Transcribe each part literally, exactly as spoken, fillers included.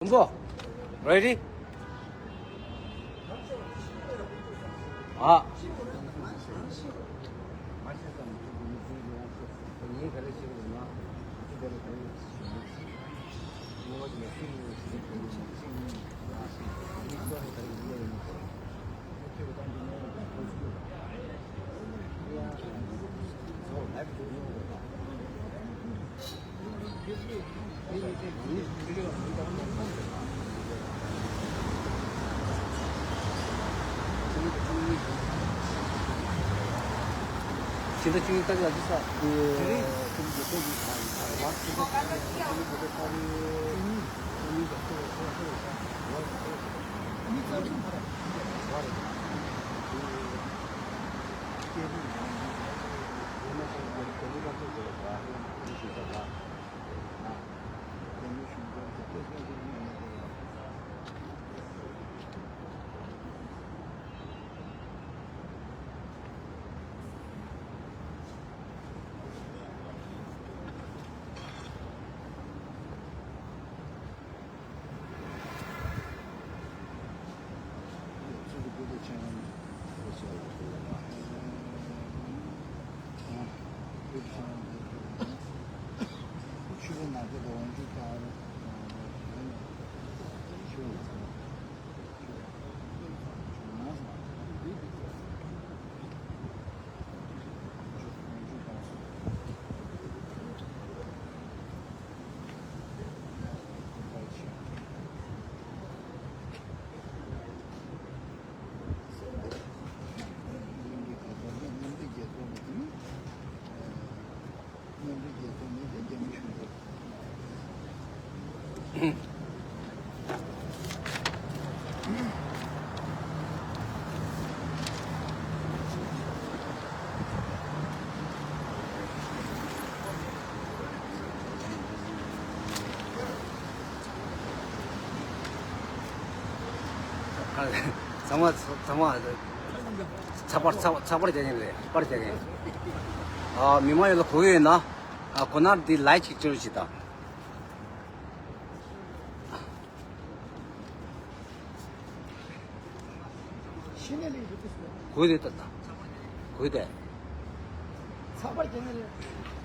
Go. Ready? ཨ། ཚང་མ་ཚང་མ། ཚགས་པར་ཚགས་ཚགས་པར་རྒྱག་མཁན་རེད། པར་རྒྱག་མཁན། ཨ། མི་མང་ཡོངས་ལ་གོ་གི་ཡོད་ན། ཨ། གོ་ན་འདི་ལའིཀ་ཅིག་བཅོས་ཅིག་དང་། གོ་དེ་ལྟ་དང་། གོ་དེ། ཚགས་པར་རྒྱག་མཁན་རེད།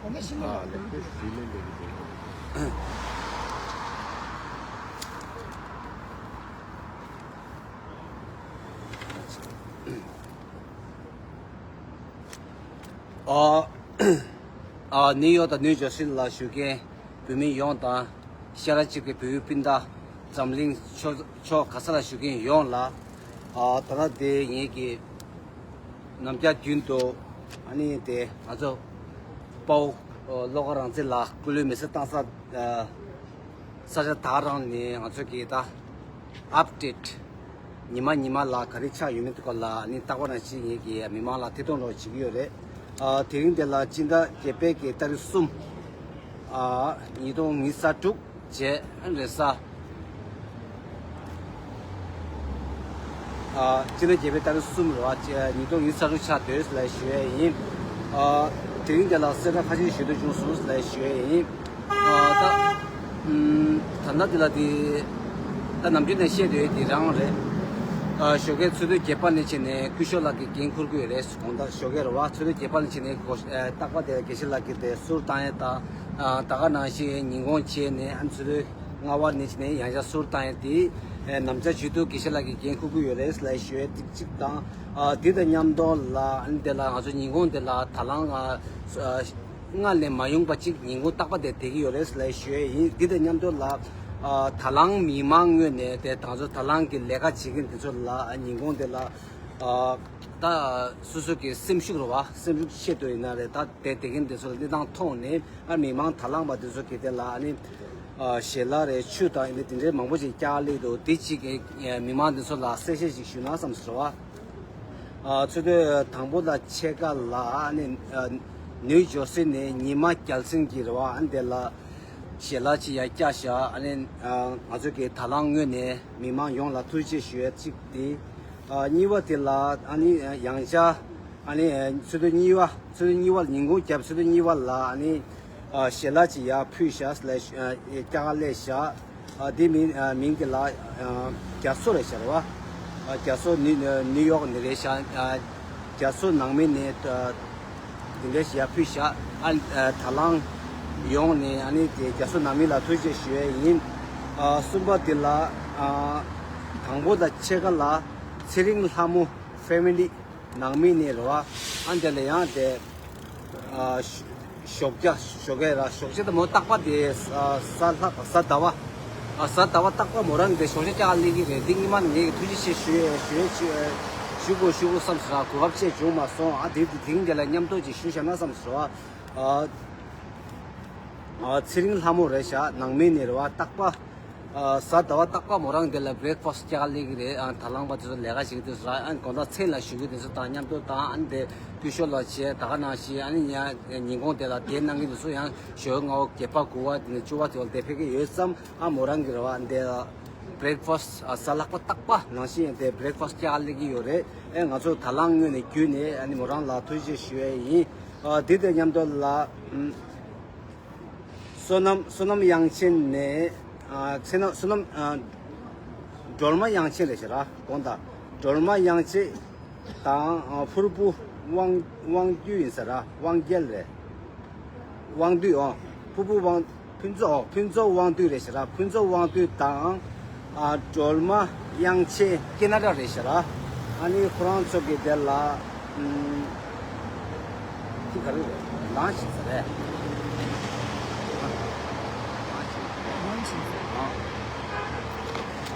གོ་ན་ཤི་ནས་ལ་ལེགས་པོ་ཞིག་ལས་ལས་ཀྱི་འདུག་ཨ། ཨ། ནིའུ་ཡོག་དང་ནིའུ་ཇར་སི་ལ་བཞུགས་མཁན་བོད་མི་ཡོངས་དང་། ཤ་ར་གཅིག་པའི་བོད་ཡུལ་སྤུན་ཟླ། འཛམ་གླིང་ཕྱོགས་ཕྱོགས་ག་ས་ལ་བཞུགས་མཁན་ཡོངས་ལ། ཨ། ད་ལྟ་དེ་ངེད་ཀྱི་ནམ་རྒྱུན་དུ་ཨ་ནི་དེ་ང་ཚོ་དཔའ་བོ་བློ་དགའ་རང་བཙན་ལགས་སྐུ་ལུས་མེ་སྲེག་བཏང་ས། ཨ། ས་ཆ་དག་རང་ནས་ང་ཚོ་གིས་ད་ཨབ་ཌེཊ་ཉི་མ་ཉི་མ་ལ་ག་རེ་ཆགས་ཡོད་མེད་སྐོར་ལ་ནི་རྟག་པར་ནང་བཞིན་ངེད་ཀྱིས་མི་མང་ལ་ཐད་གཏོང་རོགས་བྱེད་ཀྱི་ཡོད་རེད། ཨ། དེ་རིང་འདི་ལ་སྤྱི་ཟླ་བརྒྱད་པའི་གི་ཏ་རིག་གསུམ། ཨ། ཉིས་སྟོང་ཉི་ཤུ་རྩ་དྲུག་བྱས་རེས་གཟའ། ཨ། སྤྱི་ཟླ་བརྒྱད་པའི་ཏ་རིག་གསུམ་རེད་བ། ཉིས་སྟོང་ཉི་ཤུ་རྩ་དྲུག་ཆགས་འདོད་ལ་ཞུ་ཡས་ཡིན། ཨ། དེ་རིང་འདི་ལ་གསལ་བསྒྲགས་ཁ་ཤས་ཞུ་འདོད་བྱུང་སོང་ལ་ཞུ་ཡས་ཡིན། ཨ། ད། ཨུམ། ད་ལྟ་འདི་ལ་དེ། ད་ནམ་རྒྱུན་ནས་བཤད་འདོད་ཡོད་དེ་རང་རེད། ཨ། ཞོགས་ཀའི་ཚོགས་འདུ་བརྒྱད་པ་ནས་བྱས་ནས་སྐུ་ཞབས་ལགས་ཀྱིས་འགན་འཁུར་གྱི་ཡོད་རེད། དགོང་དག་ཞོགས་ཀའི་རེད་བ། ཚོགས་འདུ་བརྒྱད་པ་ནས་བྱས་ནས་གོ། ཨ། རྟག་པར་དེ་དགེ་བཤེས་ལགས་ཀྱིས་དེ་ཟུར་བཏང་ཡས་དང་། ཨ། ད་ག་ནང་བཞིན་ཉིན་གུང་བྱས་ནས། ཨ། ཚོགས་འདུ་ལྔ་པ་ནས་བྱས་ནས་ཡང་བསྐྱར་ཟུར་བཏང་ཡས་དེ། ཨ། ནམ་ཞག་བཞུགས་ཐུབ་དགེ་བཤེས་ལགས་ཀྱིས་འགན་འཁུར་གྱི་ཡོད་རེད་ལ་ཞུ་ཡས་ཏིག་གཅིག་དང་། ཨ། དེ་དང་མཉམ་དུ་ལ། ཨ་ནི་དེ་ལ་ང་ཚོ་ཉིན་གུང་དེ་ལ་ད་ལང་། ཨ། སྔར་ནས་མ་ཡོང་པ་ཅིག་ཉིན་གུང་རྟག་པ་དེ་བསྡད་ཀྱི་ཡོད་རེད་ལ་ཞུ་ཡས་ཡིན། འདི་དང་མཉམ་དུ་ལ། ཨ། ད་ལང་མི་མང་ངོས་ནས་དེ་ད་ཚོ་ད་ལང་གི་ལས་ཀ་བྱེད་མཁན་དེ་ཚོ་ལ། ཨ། ཉིན་གུང་དེ་ལ། ཨ། ད་སོ་སོ་གི་སེམས་ཤུགས་རེད་བ། སེམས་ཤུགས་ཆེད་དུ་ཡིན་ན་རེད། ད་དེ་བསྡད་མཁན་དེ་ཚོ་ལ་གནས་སྟངས་མཐོང་ནས། ཨ། མི་མང་ད་ལང་པ་དེ་ཚོ་གི་དེ་ལ་ཨ་ནི། ཨ། ཞལ་ལག་རེད། ཆུ་དང་ཨ་ནི་དེ་འདྲའི་མང་པོ་ཞིག་བཀྱག་སླེབས་འདུག་དེ་གཅིག་གི་མི་མང་དེ་ཚོ་ལ་གསལ་བཤད་ཅིག་ཞུས་ན་བསམ་སོང་བ། ཨ། ཚོགས་འདུ་དང་པོ་དང་ཕྱེད་ཀ་ལ་ཨ་ནི། ཨ། ནིའུ་ཇར་སི་ནས་ཉི་མ་རྒྱལ་མཚན་གྱི་རེད་བ། ཨ་ནི་དེ་ལ་ཞལ་ལག་ཅིག་ཡར་བཀྱགས་བཞག་ཨ་ནི། ཨ། ང་ཚོ་གི་ད་ལང་ངོས་ནས་མི་མང་ཡོངས་ལ་ཐུགས་རྗེ་ཆེ་ཞུ་ཡས་གཅིག་དེ། ཨ། གཉིས་པ་དེ་ལ་ཨ་ནི་ཡང་བསྐྱར་ཨ་ནི་ཚོགས་འདུ་གཉིས་པ། ཚོགས་འདུ་གཉིས་པ་ཉིན་གུང་རྒྱབ་ཚོགས་འདུ་གཉིས་པ་ལ་ཨ་ནི། ཨ། ཞལ་ལག་ཅིག་ཡར་ཕུལ་བཞག་ལ་ཞུ། ཨ། བཀྱག་སླེབས་བཞག་ཨ་དེ་མིང་ཨ་མིང་དེ་ལ་ཨ་རྒྱ་མཚོ་རེད་ཤག་རེད་བ། ཨ་རྒྱ་མཚོ་ནི་ནིའུ་ཡོག་ནས་རེད་ཤག་ཨ་རྒྱ་མཚོ་ནང་མི་ནས་ཨ་དེ་འདྲ་ཞིག་ཡར་ཕུལ་ཤག་ཨ་ཨ་ད་ལང་ཡོང་ནས་ཨ་ནི་དེ་རྒྱ་མཚོ་ནང་མི་ལ་ཐུགས་རྗེ་ཆེ་ཞུ་ཡས་ཡིན། ཨ་གསུམ་པ་དེ་ལ་ཨ་དང་པོ་དང་ཕྱེད་ཀ་ལ་ཚེ་རིང་ལྷ་མོ་ཕེ་མི་ལི་ནང་མི་ནས་རེད་བ། ཨ་འདི་ལ་ཡང་དེ་ཨ་ཞོགས་ཇ་ཞོགས་ཀས་ར་ཞོགས་ཇ་དང་མོ་རྟག་པ་དེ་ཨ་གཟའ་ལྷག་གཟའ་ཟླ་བ། ཨ་གཟའ་ཟླ་བ་རྟག་པ་མོ་རང་དེ་ཞོགས་ཇ་བཅག་སླེབས་ཀྱི་རེད། འདི་སྔོན་མ་ནས་ངས་ཐུགས་རྗེ་ཆེ་ཞུ་ཞུ་ཞུ་དགོས་ཞུ་དགོས་བསམ་སོང་ར། གོ་སྐབས་བཅས་བྱུང་མ་སོང་། ཨ་དེ་དེ་རིང་དེ་ལ་མཉམ་དུ་ཅིག་ཞུ་བཞག་ན་བསམ་སོང་ར། ཨ་ཨ་ཚེ་རིང་ལྷ་མོ་རེད་ཤག་ནང་མི་ནས་རེད་བ། རྟག་པ་ཨ་གཟའ་ཟླ་བ་རྟག་པ་མོ་རང་དེ་ལ་བྷི་རེག་ཕ་སི་བཅག་སླེབས་ཀྱི་རེད། ཨ་ད་ལང་པ་དེ་ཚོ་ལས་ཀ་བྱེད་ཀྱི་དུས་ར། ཨ་དགོང་དག་མཚན་ལ་བཞུགས་ཀྱི་དེ་ཚོ་དང་མཉམ་དུ་དང་། ཨ་དེ་སྐུ་ཞབས་ལགས་བྱས་ད་ག་ནང་བཞིན་ཨ་ནི་ཉ་ཉིན་གུང་དེ་ལ་དེ་གནང་གི་དེ་ཚོ་ཡང་ཞོགས་སྔ་བོ་བརྒྱད་པ་དགུ་པ་དེ་ནས་བཅུ་པ་དེ་བར་དེ་ཕེབས་ཀྱི་ཡོད་ཙང་། ཨ་མོ་རང་གི་རེད་བ། འདི་བྷི་རེག་ཕ་སི་ཨ་གཟའ་ལྷག་པ་རྟག་པ་ནང་བཞིན་དེ་བྷི་རེག་ཕ་སི་བཅག་སླེབས་ཀྱི་ཡོད་རེད། ཨེ་ང་ཚོ་ད་ལང་ངོས་ནས་བརྒྱུད་ནས་ཨ་ནི་མོ་རང་ལ་ཐུགས་རྗེ་ཆེ་ཞུ་ཡས་ཡིན། ཨ་དེ་དང་མཉམ་དུ་ལ་ཨམ་བསོད་ནམས་བསོད་ནམས་དབྱངས་ཅན་ནས་ཨ་བསོད་ནམས་བསོད་ནམས་ཨ་སྒྲོལ་མ་དབྱངས་ཅན་རེད་ཤག་ར། དགོངས་དག་སྒྲོལ་མ་དབྱངས་ཅན་དང་ཨ་ཕུར་བུ་དབང་དབང་འདུས་ཡིན་ས་ར། དབང་རྒྱལ་རེད། དབང་འདུས། ཨོ་ཕུར་བུ་དབང་ཕུན་ཚོགས། ཨོ་ཕུན་ཚོགས་དབང་འདུས་རེད་ཤག་ར། ཕུན་ཚོགས་དབང་འདུས་དང་ཨ་སྒྲོལ་མ་དབྱངས་ཅན་ཁེ་ན་ཌ་རེད་ཤག་ར། ཨ་ནི་ཁོ་རང་ཚོ་གི་དེ་ལ་ཨམ་ཅི་ག་རེ་རེད། ལངས་ཤིག་ཟེར་རེད།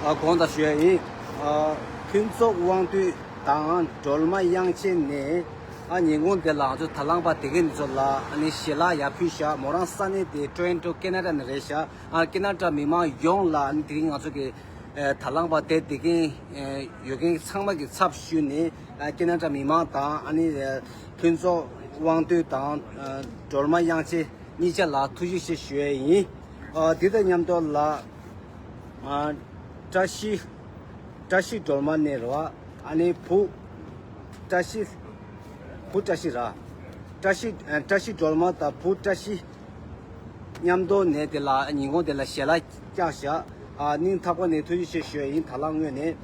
ཨ་དགོངས་དག་ཞུ་ཡ་ཡིན། ཨ་ཕུན་ཚོགས་དབང་འདུས་དང་སྒྲོལ་མ་དབྱངས་ཅན་ནས་ཨ་ཉིན་གུང་དེ་ལ་ང་ཚོ་ད་ལང་པ་དེ་གའི་འདི་ཚོ་ལ་ཨ་ནི་ཞལ་ལག་ཡར་ཕུལ་ཤག་མོ་རང་ས་གནས་དེ་ཊོ་རོན་ཊོ་ཁེ་ན་ཌ་ནས་རེད་ཤག་ཨ་ཁེ་ན་ཌ་མི་མང་ཡོངས་ལ་ཨ་ནི་དེ་རིང་ང་ཚོ་གི་ཨ་ད་ལང་པ་དེ་དེ་གའི་ཨ་ཡོད་མཁན་ཚང་མ་གི་ཚབ་ཞུས་ནས་ཨ་ཁེ་ན་ཌ་མི་མང་དང་ཨ་ནི་ཨ་ཕུན་ཚོགས་དབང་འདུས་དང་ཨ་སྒྲོལ་མ་དབྱངས་ཅན་གཉིས་ཆ་ལ་ཐུགས་རྗེ་ཆེ་ཞུ་ཡས་ཡིན། ཨ་འདི་དང་མཉམ་དུ་ལ་ཨ་བཀྲ་ཤིས་བཀྲ་ཤིས་སྒྲོལ་མ་ནས་རེད་བ། ཨ་ནི་བུ་བཀྲ་ཤིས། བུ་བཀྲ་ཤིས་ར། བཀྲ་ཤིས་ཨ་བཀྲ་ཤིས་སྒྲོལ་མ་དང་བུ་བཀྲ་ཤིས་མཉམ་དུ་ནས་དེ་ལ་ཉིན་གུང་དེ་ལ་ཞལ་ལག་བཀྱགས་ཤག་ཨ་སྙིང་ཐག་པ་ནས་ཐུགས་རྗེ་ཆེ་ཞུ་ཡ་ཡིན། ད་ལང་ངོས་ནས།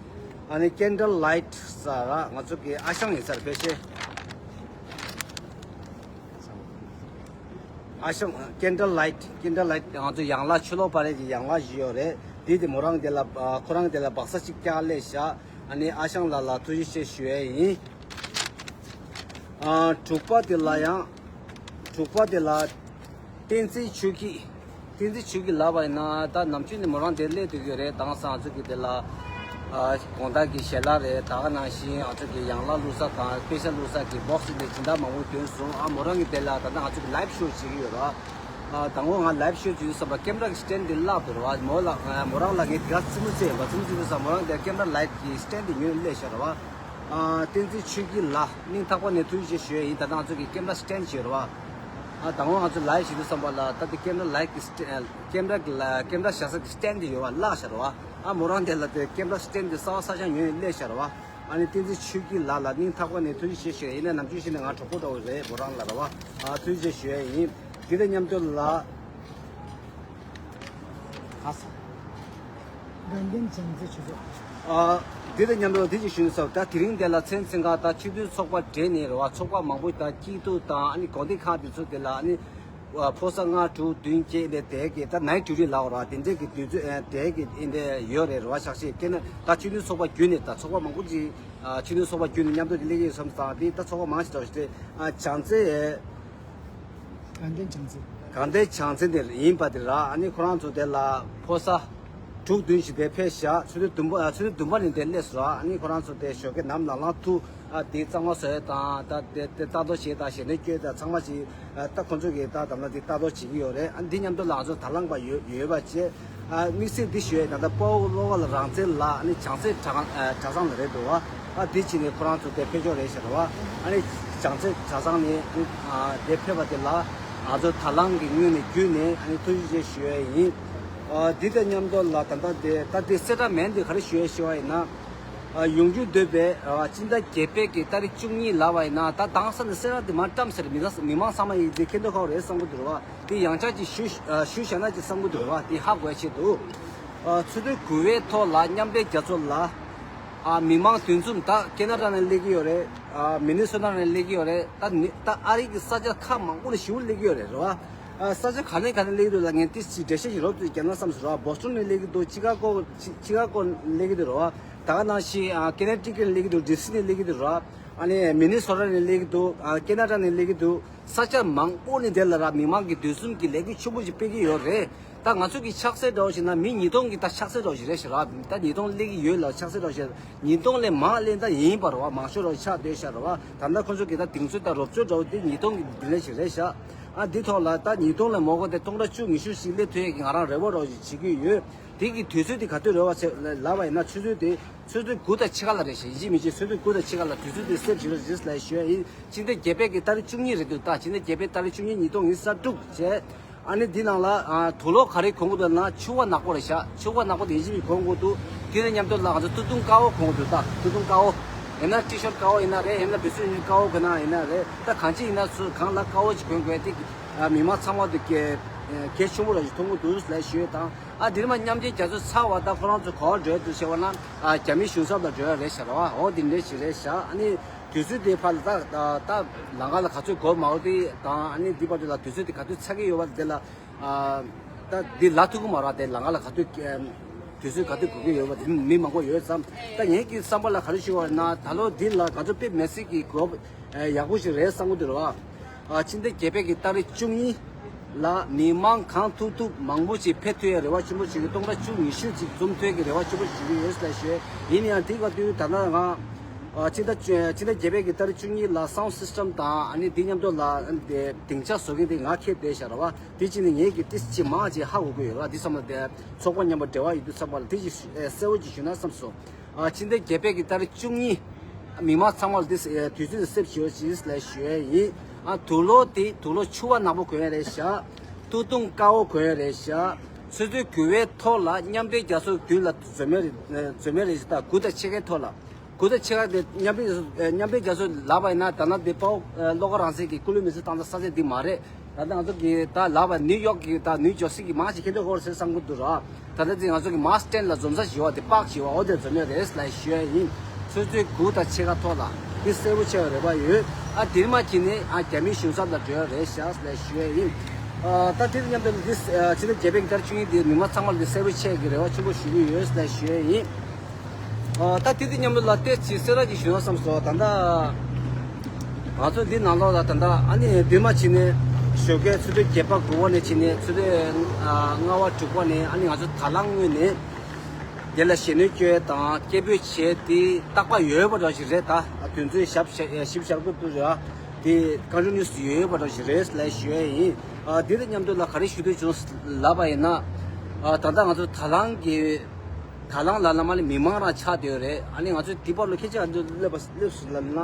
ཨ་ནི་ཀེན་ཌལ་ལའིཊ་ཟེར་ར། ང་ཚོ་གི་ཨ་ཞང་ཡིན་ས་ར། ཕལ་ཆེར་ཨ་ཞང་ཀེན་ཌལ་ལའིཊ། ཀེན་ཌལ་ལའིཊ་ང་ཚོ་ཡང་ལག་ཕྱི་ལོགས་པ་རེད་ཀྱི་ཡང་ལག་བཞི་ཡོད་རེད། དེ་དེ་མོ་རང་དེ་ལ་ཨ་ཁོ་རང་དེ་ལ་སྦག་ས་གཅིག་བཀྱགས་སླེབས་ཤག་ཨ་ནི་ཨ་ཞང་ལགས་ལ་ཐུགས་རྗེ་ཆེ་ཞུ་ཡ་ཡིན། ཨ་དྲུག་པ་དེ་ལ་ཡང་། དྲུག་པ་དེ་ལ་བསྟན་འཛིན་ཆོས་སྐྱིད། བསྟན་འཛིན་ཆོས་སྐྱིད་ལབ་པ་ཡིན་ན་ད་ནམ་རྒྱུན་ནས་མོ་རང་དེ་སླེབས་བསྡད་ཡོད་རེད། དེང་སང་ང་ཚོ་གི་དེ་ལ་ཨ་དགོང་དག་གི་ཞལ་ལག་རེད། ད་ག་ནང་བཞིན་ང་ཚོ་གི་ཡང་ལག་བླུགས་ས་དང་པེ་ཤ་བླུགས་ས་གི་སྦོག་སི་དེ་སྦྱིན་བདག་མང་པོ་བྱུང་སོང་། ཨ་མོ་རང་གི་དེ་ལ་ད་ལྟ་ང་ཚོ་གི་ལའིབ་ཤོ་བྱེད་ཀྱི་ཡོད་རེད་བ། ཨ་དང་པོ་ང་ལའིབ་ཤོ་བྱེད་དུས་ཙམ་པ་ཀེམ་ར་གི་སི་ཊེན་ཌི་དེ་བརླག་འདུག་རེད་བ། མོ་ལ་ཨ་མོ་རང་ལ་ངས་དེ་ག་རྩེད་མོ་རྩེ་ཡིན་པ། རྩེད་མོ་རྩེ་དུས་ཙམ་མོ་རང་དེ་ཀེམ་ར་ལའིཊ་གི་སི་ཊེན་ཌི་དེ་ཉོས་སླེབས་ཤག་རེད་བ། ཨ་བསྟན་འཛིན་ཆོས་སྐྱིད་ལགས་སྙིང་ཐག་པ་ནས་ཐུགས་རྗེ་ཆེ་ཞུ་ཡ་ཡིན། ད་ལྟ་ང་ཚོ་གི་ཀེམ་ར་སི་ཊེན་ཌི་ཅིག་ཡོད་རེད་བ། ཨ་དང་པོ་ང་ཚོ་ལའིབ་བྱེད་དུས་ཙམ་པ་ལ་ད་ལྟ་ཀེམ་ར་ལའིཊ་གི་སི་ཊེན་ཌི་ཀེམ་ར་གི་ལ་ཀེམ་ར་བཞག་ས་གི་སི་ཊེན་ཌི་དེ་ཡོད་རེད་བ། བརླག་ཤག་རེད་བ། ཨ་མོ་རང་དེ་ལ་དེ་ཀེམ་ར་སི་ཊེན་ཌི་དེ་གསར་པ་གསར་རྐྱང་ཉོས་ནས་སླེབས་ཤག་རེད་བ། ཨ་ནི་བསྟན་འཛིན་ཆོས་སྐྱིད་ལགས་ལ་སྙིང་ཐག་པ་ནས་ཐུགས་རྗེ་ཆེ་ཞུ་ཡ་ཡིན། ན་ནམ་རྒྱུན་བཤད་ན་ང་གྲོགས་པོ་འདྲ་བོ་རེད་མོ་རང་ལ་རེད་བ། ཨ་ཐུགས་རྗེ་ཆེ་ཞུ་ཡ་ཡིན། དེ་དང་མཉམ་དུ་ལ། ཨ་ས། དགའ་ལྡན་བྱང་རྩེ་ཆོས་ཚོགས། ཨ་འདི་དང་མཉམ་དུ་འདི་ཅིག་ཞུ་ན་ས། ད་དེ་རིང་དེ་ལ་མཚན་མཚན་ཁ་ད་ཆོས་དོན་ཚོགས་པ་འབྲེལ་ནས་རེད་བ། ཚོགས་པ་མང་པོ་ད་སྐྱིད་སྡུག་དང་ཨ་ནི་དགོན་སྡེ་ཁག་དེ་ཚོ་དེ་ལ་ཨ་ནི་ཕོ་གསར་ལྔ་དྲུག་བདུན་བརྒྱད་ལས་དེ་གི་ད་ནའི་ཊི་ཌིའུ་ཊི་ལབ་ར། དེ་འདྲས་ཀྱི་དུས་ཚོད་དེ་གི་ཨིན་དེ་ཡོད་རེད་རེད་བ། ཤག་ཤིག་ཀྱེ་ན་ད་ཆོས་དོན་ཚོགས་པ་བརྒྱུད་ནས་ད་ཚོགས་པ་མང་པོ་ཅིག་ཆོས་དོན་ཚོགས་པ་བརྒྱུད་ནས་མཉམ་དུ་སླེབས་ཀྱི་ཡོད་བསམ་ཙང་དེ་ད་ཚོགས་པ་མང་ཞིག་འདྲ་བོ་ཞིག་རེད། བྱང་རྩེ། དགའ་ལྡན་བྱང་རྩེ། དགའ་ལྡན་བྱང་རྩེ་ནས་ཡིན་པ་དེ་ར། ཨ་ནི་ཁོ་རང་ཚོ་དེ་ལ་ཕོ་གསར་དྲུག་བདུན་ཞིག་དེ་ཕེབས་ཤག་ཚོ་དུས་བདུན་པ་ཨ་ཚོ་དུས་བདུན་པ་ནས་དེ་སླེབས་སོང་ར། ཨ་ནི་ཁོ་རང་ཚོ་དེ་ཞོགས་ཀས་ནམ་ལངས་ལངས་ཐུག་ཨ་དེ་གཙང་མ་བཟོ་ཡས་དང་ད་དེ་དེ་ལྟ་རྟོག་བྱེད་དང་ཞལ་འདོན་སྐྱོན་དང་ཚང་མ་ཞིག་ཨ་ད་ཁོ་ཚོ་གིས་ད་དམ་ལ་དེ་ལྟ་རྟོག་བྱེད་ཀྱི་ཡོད་རེད། ཨ་འདི་མཉམ་དུ་ལ་ང་ཚོ་དང་བླངས་པ་ཡོད་ཡོད་པ་བྱས། ཨ་དམིགས་བསལ་འདི་ཞུ་ཡས་ད་ལྟ་དཔའ་བོ་བློ་དགའ་ལགས་རང་བཙན་ལགས་ཨ་ནི་བྱང་རྩེ་གྲྭ་ཨ་གྲྭ་ཚང་ལ་རེད་འདུག་བ། ཨ་འདི་ཕྱིན་ནས་ཁོ་རང་ཚོ་དེ་ཕེབས་ཕྱོགས་རེད་ཤག་རེད་བ། ཨ་ནི་བྱང་རྩེ་གྲྭ་ཚང་ནས་ཨ་ནི་ཨ་དེ་ཕེབས་པ་དེ་ལ་ང་ཚོ་དང་བླངས་ཀྱི་ངོས་ནས་བརྒྱུད་ནས་ཨ་ནི་ཐུགས་རྗེ་ཆེ་ཞུ་ཡས་ཡིན། ཨ་འདི་དང་མཉམ་དུ་ལ་ད་ལྟ་དེ་ད་དེ་གསལ་བསྒྲགས་མིན་དེ་ག་རེ་ཞུ་ཡས་ཞུ་བ་ཡིན་ན། ཨ་ཡོང་རྒྱུ་འདོད་པའི་ཨ་སྤྱི་ཟླ་བརྒྱད་པའི་གི་ཏ་རིག་བཅུ་གཉིས་ལབ་པ་ཡིན་ན་ད་དེང་སང་ནས་གསལ་བསྒྲགས་དེ་མར་བཀྲམ་ཟེར་མི་མང་མི་མང་ཚང་མ་ཡིན་དེ་མཁྱེན་རྟོགས་ཁག་པོ་རེད་བསམ་གི་འདུག་རེད་བ། དེ་ཡང་བསྐྱར་ཅིག་ཞུ་ཨ་ཞུ་བཞག་ན་ཅིག་བསམ་གི་འདུག་རེད་བ། དེ་ཧ་གོ་ཡ་ཆེད་དུ། ཨ། ཚོགས་འདུ་དགུ་པའི་ཐོག་ལ་མཉམ་འབྲེལ་རྒྱལ་ཚོགས་ལ། ཨ། མི་མང་འདུ་འཛོམས་ད་ཁེ་ན་ཌ་ནས་སླེབས་ཀྱི་ཡོད་རེད། ཨ། མི་ནི་སོ་ཊ་ནས་སླེབས་ཀྱི་ཡོད་རེད། ད་ནི་ད་ཨ་རི་གི་ས་ཆ་ཁག་མང་པོ་ནས་ཞེ་པོ་སླེབས་ཀྱི་ཡོད་རེད། རེད་བ། ཨ། ས་ཆ་ག་ནས་ག་ནས་སླེབས་ཀྱི་འདུག་ལབ། ངས་ཏོག་ཙམ་འགྲེལ་བཤད་ཅིག་རོབ་ཙམ་རྒྱག་ན་བསམ་སོང་། རེད་བ། བོ་སི་ཊོན་ནས་སླེབས་ཀྱི་འདུག་ཅི་ཀ་གོ་ཅི་ཀ་གོ་ནས་སླེབས་ཀྱི་འདུག་རེད་བ། ད་ག་ནང་བཞིན། ཨ། ཀེ་ནེ་ཊི་ཀེཊ་ནས་སླེབས་ཀྱི་འདུག་ཌི་སི་ནས་སླེབས་ཀྱི་འདུག་རེད་བ། ཨ་ནི་མི་ནི་སོ་ཊ་ནས་སླེབས་ཀྱི་འདུག་ཨ། ཁེ་ན་ཌ་ནས་སླེབས་ཀྱི་འདུག་ས་ཆ་མང་པོ་ནས་དེ་ལ་ར་མི་མང་གི་འདུ་འཛོམས་ཀྱི་ལས་འགུལ་ཆེན་པོ་ཞིག་སྤེལ་གྱི་ཡོད་རེད། ད་ང་ཚོ་གི་ཆགས་སྲེད་འདྲ་བོ་ཞིག་ན་མི་ཉིས་སྟོང་གི་ད་ཆགས་སྲེད་འདྲ་བོ་ཞིག་རེད་ཤག་ར། ད་ཉིས་སྟོང་སླེབས་ཀྱི་ཡོད་ལ་ཆགས་སྲེད་འདྲ་བོ་ཞིག་ཉིས་སྟོང་ལས་མང་སླེབས་ད་ཡིན་པ་རེད་བ། མང་ཤོས་འདྲ་བོ་ཆགས་བསྡད་ཤག་རེད་བ། ད་ལྟ་ཁོ་ཚོ་གི་ད་གདེང་ཚོད་ད་རོབ་ཚོད་འདྲ་བོ་དེ་ཉིས་སྟོང་གི་འདི་འདྲ་ཞིག་རེད་ཤག་ཨ། འདི་ཐོག་ལ་ད་ཉིས་སྟོང་ལས་མང་པོ་དེ་སྟོང་ཕྲག་བཅུ་ཉི་ཤུ་ཞིག་སླེབས་ཐུབ་ཡས་ཀྱི་ང་རང་རེ་བ་འདྲ་བོ་ཞིག་བྱེད་ཀྱི་ཡོད། དེ་གི་དུས་ཚོད་དེ་ག་དུས་རེད་བ་ཟེར་ལབ་པ་ཡིན་ན། ཆུ་ཚོད་དེ་ཆུ་ཚོད་དགུ་དང་ཕྱེད་ཀ་ལ་རེད་ཤག་ཡིན་གཅིག་མིན་གཅིག་ཆུ་ཚོད་དགུ་དང་ཕྱེད་ཀ་ལ་དུས་ཚོད་དེ་སེབ་བྱེད་རོགས་ཞེས་ལབ་ཞུ་ཡ་ཡིན། ཕྱི་ཟླ་བརྒྱད་པའི་གི་ཏ་རིག་བཅུ་གཉིས་རེད་འདུག་ད་ཕྱི་ཟླ་བརྒྱད་པའི་ཏ་རིག་བཅུ་གཉིས་ཉིས་སྟོང་ཉི་ཤུ་རྩ་དྲུག་བྱས། ཨ་ནི་འདི་ནང་ལ། ཨ། དུག་ལོག་ག་རེ་གོན་དགོས་འདུག་ན་ཕྱུ་པ་ནག་པོ་རེད་ཤག་ཕྱུ་པ་ནག་པོ་དེ་ཡིན་གཅིག་མིན་གཅིག་གོན་དགོས་འདུག་དེ་དང་མཉམ་དུ་ལ་ང་ཚོ་སྟོད་ཐུང་དཀར་པོ་གོན་དགོས་འདུག་ད་སྟོད་ཐུང་དཀར་པོ། ཡིན་ན་ཊི་ཤར་ཊི་དཀར་པོ་ཡིན་ན་རེད། ཡིན་ན་བེ་སུ་ནི་དཀར་པོ་གོན་ན་ཡིན་ན་རེད། ད་གང་ཅི་ཡིན་ན་ཚུར་གང་ལ་དཀར་པོ་ཅིག་གོན་དགོས་དེ། ཨ། མི་མང་ཚང་མ་དུ་གལ་གལ་ཆེན་པོ་ར་ཞིག་མཐོང་གི་འདུག་ལབ་ཞུས་དང་། ཨ། འདིར་མ་མཉམ་འབྲེལ་རྒྱལ་ཚོགས་ཚར་བ་ད་ཁོ་རང་ཚོ་ག་པར་འགྲོ་ཡ་འདུག་ཟེར་བ་ན། ཨ། རྒྱ་མིའི་གཞུང་ཚབ་ལ་འགྲོ་ཡ་རེད་ཤག་ར་བ། འོ་འདི་འདྲ་ཞིག་རེད་ཤག་ཨ་ནི་དུས་ཚོད་དེ་ཕར་ལ་ད་ད་ལམ་ཁ་ལ་ག་ཚོད་འགོར་མ་འགོར་དེ་དང་། ཨ་ནི་འདི་བར་དུ་ལ་དུས་ཚོད་དེ་ག་དུས་ཚར་གྱི་ཡོད་པ་དེ་ལ། ཨ། ད་འདི་ལབ་ཐུབ་ཀྱི་མ་རེད་བ། དེ་ལམ་ཁ་ལ་ག་དུས་དུས་ཚོད་ག་དུས་འགོར་གྱི་ཡོད་པ་དེ་མི་མང་པོ་ཡོད་ཙང་། ད་ངེད་ཀྱི་བསམ་པ་ལ་ག་རེ་ཞུ་བ་ན། ད་ལོ་འདི་ལ་ང་ཚོ་དཔེ་མི་སྲིད་ཀྱི་གོ་ཡག་པོ་ཞིག་རེད་བསམ་གྱི་འདུག་ར་བ། ཨ། ཕྱི་ཟླ་བརྒྱད་པའི་གི་ཏ་རིག་བཅུ་གཉིས་ལ་མི་མང་གང་ཐུབ་ཐུབ་མང་པོ་ཞིག་ཕེབས་ཐུབ་ཡའི་རེ་བ་ཆེན་པོ་ཞིག་གི། སྟོང་ཕྲག་བཅུ་ཉི་ཤུ་ཅིག་འཛོམས་ཐུབ་ཡའི་རེ་བ་ཆེན་པོ་ཞིག་ཡོད་ལབ་ཞུས། ཡིན་ཡང་དེ་ག་དུས་ད་ལྟ་ང་། ཨ། ཕྱི་ཟླ་བཅུ་ཕྱི་ཟླ་བརྒྱད་པའི་གི་ཏ་རིག་བཅུ་གཉིས་ལ་སའུན་ཌི་སིས་ཊམ་དང་། ཨ་ནི་དེ་མཉམ་དུ་ལ་དེ་སྡིངས་ཆ་བཟོ་མཁན་དེ་ང་ཁེབས་བསྡད་ཤག་ར་བ། དེ་ཅི་ནས་ངེད་ཀྱི་ཏིས་ཅི་མང་ཅིག་ཧ་གོ་གི་ཡོད་ར། དེ་ཚང་མ་དེ་ཚོགས་པ་མཉམ་པོ་འབྲེལ་བ་ཡོད་དུས་ཚང་མ་ལ་དེ་ཅིག་ཨེ་གསལ་བོ་ཅིག་ཞུས་ན་བསམ་སོང་། ཨ། ཕྱི་ཟླ་བརྒྱད་པའི་གི་ཏ་རིག་བཅུ་གཉིས། མི་མང་ཚང་མ་ལ་དེ་དུས་ཚོད་སེབ་བྱེད་རོགས་ཞེས་ལབ་ཞུ་ཡ་ཡིན། ཨ། དུག་ལོག་དེ་དུག་ལོག་ཕྱུ་པ་ནག་པོ་གོན་ཡ་རེད་ཤག་སྟོད་ཐུང་དཀར་པོ་གོན་ཡ་རེད་ཤག་ཚོགས་འདུ་དགུ་པའི་ཐོག་ལ་མཉམ་འབྲེལ་རྒྱལ་ཚོགས་མདུན་ལ་འཛོམས་ཡ་རེད། འཛོམས་ཡ་རེད་ཤག་ད་དགུ་དང་ཕྱེད་ཀའི་ཐོག་ལ། དགུ་དང་ཕྱེད་ཀ་དེ་མཉམ་འབྲེལ་མཉམ་འབྲེལ་རྒྱལ་ཚོགས་ལབ་པ་ཡིན་ན། ད་ལྟ་དེ་དཔའ་བོ་བློ་དགའ་རང་བཙན་གྱི་སྐུ་ལུས་མེ་སྲེག་བཏང་ས་ས་ཆ་འདི་མ་རེད། ད་ལྟ་ང་ཚོ་གི་ད་ལབ་པ་ནིའུ་ཡོག་གི་ད་ནིའུ་ཇར་སི་གི་མང་ཆེ་ཁྱེད་ཚོ་ཧོར་ཟེར་བསམ་གྱི་འདུག་ར། ད་ལྟ་ཅིག་ང་ཚོ་གི་མར་སི་ཊེན་ལ་འཛོམས་ས་ཞིག་ཡོད་པ་དེ་པཱག་ཞིག་ཡོད་པ། འོ་དེར་འཛོམས་ཡོད་རེད་ལབ་ཞུ་ཡ་ཡིན། ཚོགས་འདུ་དགུ་དང་ཕྱེད་ཀ་ཐོག་ལ་དེ་གསལ་པོ་ཆེ་བའི་རེ་བ་ཡོད། ཨ། དེར་མ་ཕྱིན་ནས། ཨ། རྒྱ་མིའི་གཞུང་ཚབ་ལ་འགྲོ་ཡ་རེད་ཤག་ལབ་ཞུ་ཡ་ཡིན། ཨ། ད་དེ་དང་མཉམ་དུ་འདི་ཕྱི་ཟླ་བརྒྱད་པའི་གི་ཏ་རིག་བཅུ་གཉིས་དེ་མི་མང་ཚང་མ་ལ་དེ་གསལ་པོ་ཆེ་གི་རེ་བ་ཆེན་པོ་ཞུ་གི་ཡོད་ལབ་ཞུ་ཡ་ཡིན། ཨ། ད་དེ་དང་མཉམ་དུ་ལ་ཏོག་ཙམ་གསལ་བསྒྲགས་ཅིག་ཞུ་ན་བསམ་སོང་། ད་ལྟ་ང་ཚོ་འདི་ནང་ལོགས་ལ་ད་ལྟ། ཨ་ནི་མདུན་མ་ཕྱིན་ནས་ཞོགས་ཀའི་ཆུ་ཚོད་བརྒྱད་པ་དགུ་པ་ནས་ཕྱིན་ནས་ཆུ་ཚོད། ཨ། ལྔ་པ་དྲུག་པ་ནས། ཨ་ནི་ང་ཚོ་དང་བླངས་ངོས་ནས་དེ་ལ་ཞེ་གནོན་སྐྱོན་དང་སྐད་འབོད་བྱས་ཏེ་རྟག་པ་ཡོད་པ་འདྲ་ཞིག་རེད། ད་དུས་ཚོད་ཞབས་ཞིབ་ཞབས་ཀྱི་དུས་རེད། དེ་ཀོན་ཊི་ནིའུ་སི་ཡོད་པ་འདྲ་ཞིག་རེད་ལབ་ཞུ་ཡ་ཡིན། ཨ། འདི་དང་མཉམ་དུ་ལ་ག་རེ་ཞུ་འདོད་བྱུང་ལབ་པ་ཡིན་ན། ཨ། ད་ལྟ་ང་ཚོ་དང་བླངས་ཀྱི། དང་བླངས་ལ་ལ་མ་ལས་མི་མང་རང་ཆགས་བསྡད་ཡོད་རེད། ཨ་ནི་ང་ཚོ་འདི་བར་ལ་ཁྱེད་ཅག་ང་ཚོ་སླེབས་པ་སླེབས་སོང་ལབ་ན།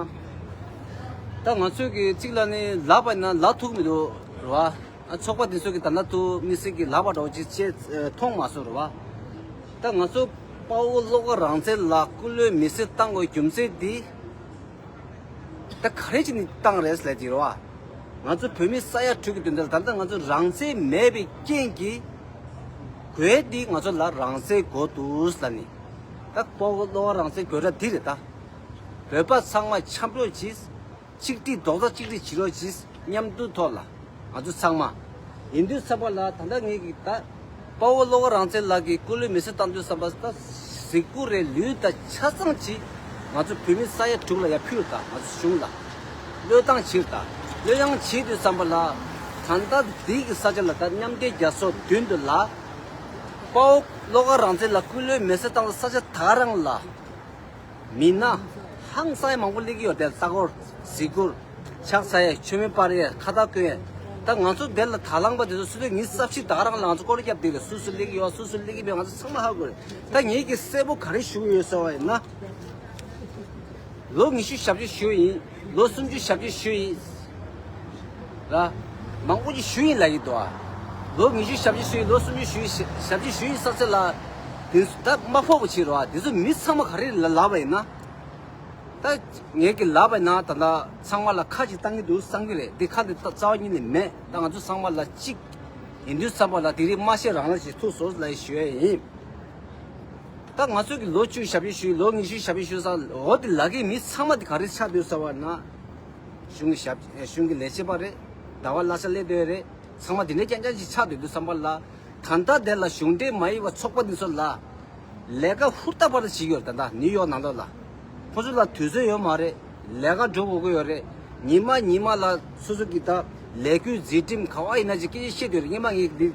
ད་ང་ཚོས་ཀྱི་གཅིག་ལ་ནི་ལབ་པ་ཡིན་ན་ལབ་ཐུབ་མི་འདུག་རེད་བ། ཨ། ཚོགས་པ་འདི་ཚོ་གི་ད་ལྟ་དུ་དམིགས་བསལ་གྱི་ལབ་པ་འདྲ་བོ་ཅིག་བྱས་མཐོང་མ་སོང་རེད་བ། ད་ང་ཚོ་དཔའ་བོ་བློ་དགའ་རང་བཙན་ལ་སྐུ་ལུས་མེ་སྲེག་བཏང་དགོས་རྒྱུ་མཚན་འདི། ད་ག་རེ་བྱས་ནས་བཏང་རེད་ཟེར་ལབ་དེ་རེད་བ། ང་ཚོ་བོད་མི་ས་ཡ་དྲུག་གི་དོན་དག་ལ། ད་ལྟ་ང་ཚོ་རང་བཙན་མེད་པའི་རྐྱེན་གྱིས་དགོས་ཏེ་ང་ཚོ་ལ་རང་བཙན་དགོས་འདུག་ལབ་ནས། ད་དཔའ་བོ་བློ་དགའ་རང་བཙན་དགོས་ར་འདི་རེད་ད། བོད་པ་ཚང་མ་འཆམ་རོགས་གྱིས། གཅིག་སྒྲིལ་རྡོག་རྩ་གཅིག་སྒྲིལ་བྱེད་རོགས་གྱིས། མཉམ་འདུས་ཐོག་ལ་ང་ཚོ་ཚང་མ། ཡིན་དུས་ཙམ་པ་ལ་ད་ལྟ་ངེད་ཀྱི་ད་དཔའ་བོ་བློ་དགའ་རང་བཙན་ལགས་ཀྱི་སྐུ་ལུས་མེ་སྲེག་བཏང་དུས་ཙམ་པ། ད་གཟིགས་སྐོར་རེ་ལུས་དང་ཆ་ཚང་གྱིས་ང་ཚོ་བོད་མི་ས་ཡ་དྲུག་ལ་ཡར་ཕུལ་དང་། ང་ཚོ་གཞུང་ལ་བློས་བཏང་བྱེད་དང་། བློས་བཏང་བྱེད་དུས་ཙམ་པ་ལ། ད་ལྟ་འདི་གི་ས་ཆ་ལ་ད་མཉམ་འབྲེལ་རྒྱལ་ཚོགས་མདུན་དུ་ལ། དཔའ་བོ་བློ་དགའ་རང་བཙན་ལགས་སྐུ་ལུས་མེ་སྲེག་བཏང་ས་ས་ཆ་ད་ག་རང་ལ། མི་སྣ་ཧང་སང་ཡ་མང་པོ་སླེབས་ཀྱི་ཡོད་རེད། ལྟ་སྐོར། གཟིགས་སྐོར། ཕྱག་འཚལ་ཡ། མཆོད་མེ་སྤར་ཡ། ཁ་བཏགས་བསྐོན་ཡ། ད་ང་ཚོ་དེ་ལ་དང་བླངས་པ་དེ་ཚོ་སུ་ལས་ཉི་ཤུ་རྩ་བཞི་ད་ག་རང་ལ་ང་ཚོ་སྐོར་ར་བརྒྱབ་བསྡད་རེད། སུ་སུ་སླེབས་ཀྱི་ཡོད། སུ་སུ་སླེབས་ཀྱི་མེད། ང་ཚོ་ཚང་མ་ཧ་གོ་རེད། ད་ངེད་ཀྱིས་གསལ་པོ་ག་རེ་ཞུ་གི་ཡོད་ཟེར་བ་ཡིན་ན། ལོ་ཉི་ཤུ་ཞབས་ཕྱི་ཞུས་ཡིན། ལོ་སུམ་ཅུ་ཞབས་ཕྱི་ཞུས་ཡིན། ར། མང་པོ་ཅིག་ཞུས་ཡིན་ལབ་ཀྱི་འདུག་ཨ། ལོ་ཉི་ཤུ་ཞབས་ཕྱི་ཞུས་ཡིན། ལོ་སུམ་ཅུ་ཞུས་ཡིན། ཞབས་ཕྱི་ཞུས་ཡིན་ས་ཚེ་ལ། དེ་ཚོ་ད་མ་ཕོག་པ་བྱེད་རོགས་ཨ། དེ་ཚོ་མི་ཚང་མ་ག་རེ་ལ་ལབ་པ་ཡིན་ན། ད་ངས་ཀྱི་ལབ་པ་ཡིན་ན་ད་ལྟ་ཚང་མ་ལ་ཁ་ཅིག་བཏང་གི་འདུག་བསམ་གྱི་རེད། འདི་ཁ་འདི་ད་རྩ་བ་ཉིད་ནས་མེད། ད་ང་ཚོ་ཚང་མ་ལ་གཅིག་ཡིན་དུས་ཙམ་པ་ལ་དེ་རིང་མ་ཤེས་རང་ལ་ཞིག་ཐུག་སོང་ལབ་ཞུ་ཡ་ཡིན། ད་ང་ཚོ་གི་ལོ་བཅུ་ཞབས་ཕྱི་ཞུས། ལོ་ཉི་ཤུ་ཞབས་ཕྱི་ཞུས་ས། འོ་དེ་ལ་གི་མི་ཚང་མ་དེ་ག་རེ་ཆགས་སྡོད་ས་བ་ན། གཞུང་གི་ཞབས་གཞུང་གི་ལས་བྱེད་པ་རེད། ཟླ་བ་གླ་ཆ་སླེབས་སྡོད་རེད། ཚང་མ་དེ་འདྲའི་རྐྱང་རྐྱང་ཞིག་ཆགས་སྡོད་དུས་ཙམ་པ་ལ། ད་ལྟ་དེ་ལ་གཞུང་འབྲེལ་མ་ཡིན་པ་ཚོགས་པ་འདི་ཚོ་ལ་ལས་ཀ་ཧུར་ཐག་པ་རེ་བྱེད་ཀྱི་ཡོད་རེད། ད་ལྟ་ནིའུ་ཡོག་ནང་ལོགས་ལ་ཁོ་ཚོ་ལ་དུས་ཚོད་ཡོད་མ་རེད། ལས་ཀ་འགྲོ་དགོས་ཀྱི་ཡོད་རེད། ཉི་མ་ཉི་མ་ལ་སོ་སོ་གི་ད་ལས་འགུལ་འཛིན་ཁྲིམས་ག་བ་ཡིན་ན་ཅིག་སྐད་ཆ་བཤད་དུས་རེད། སྔོན་མ་ངས་འདི་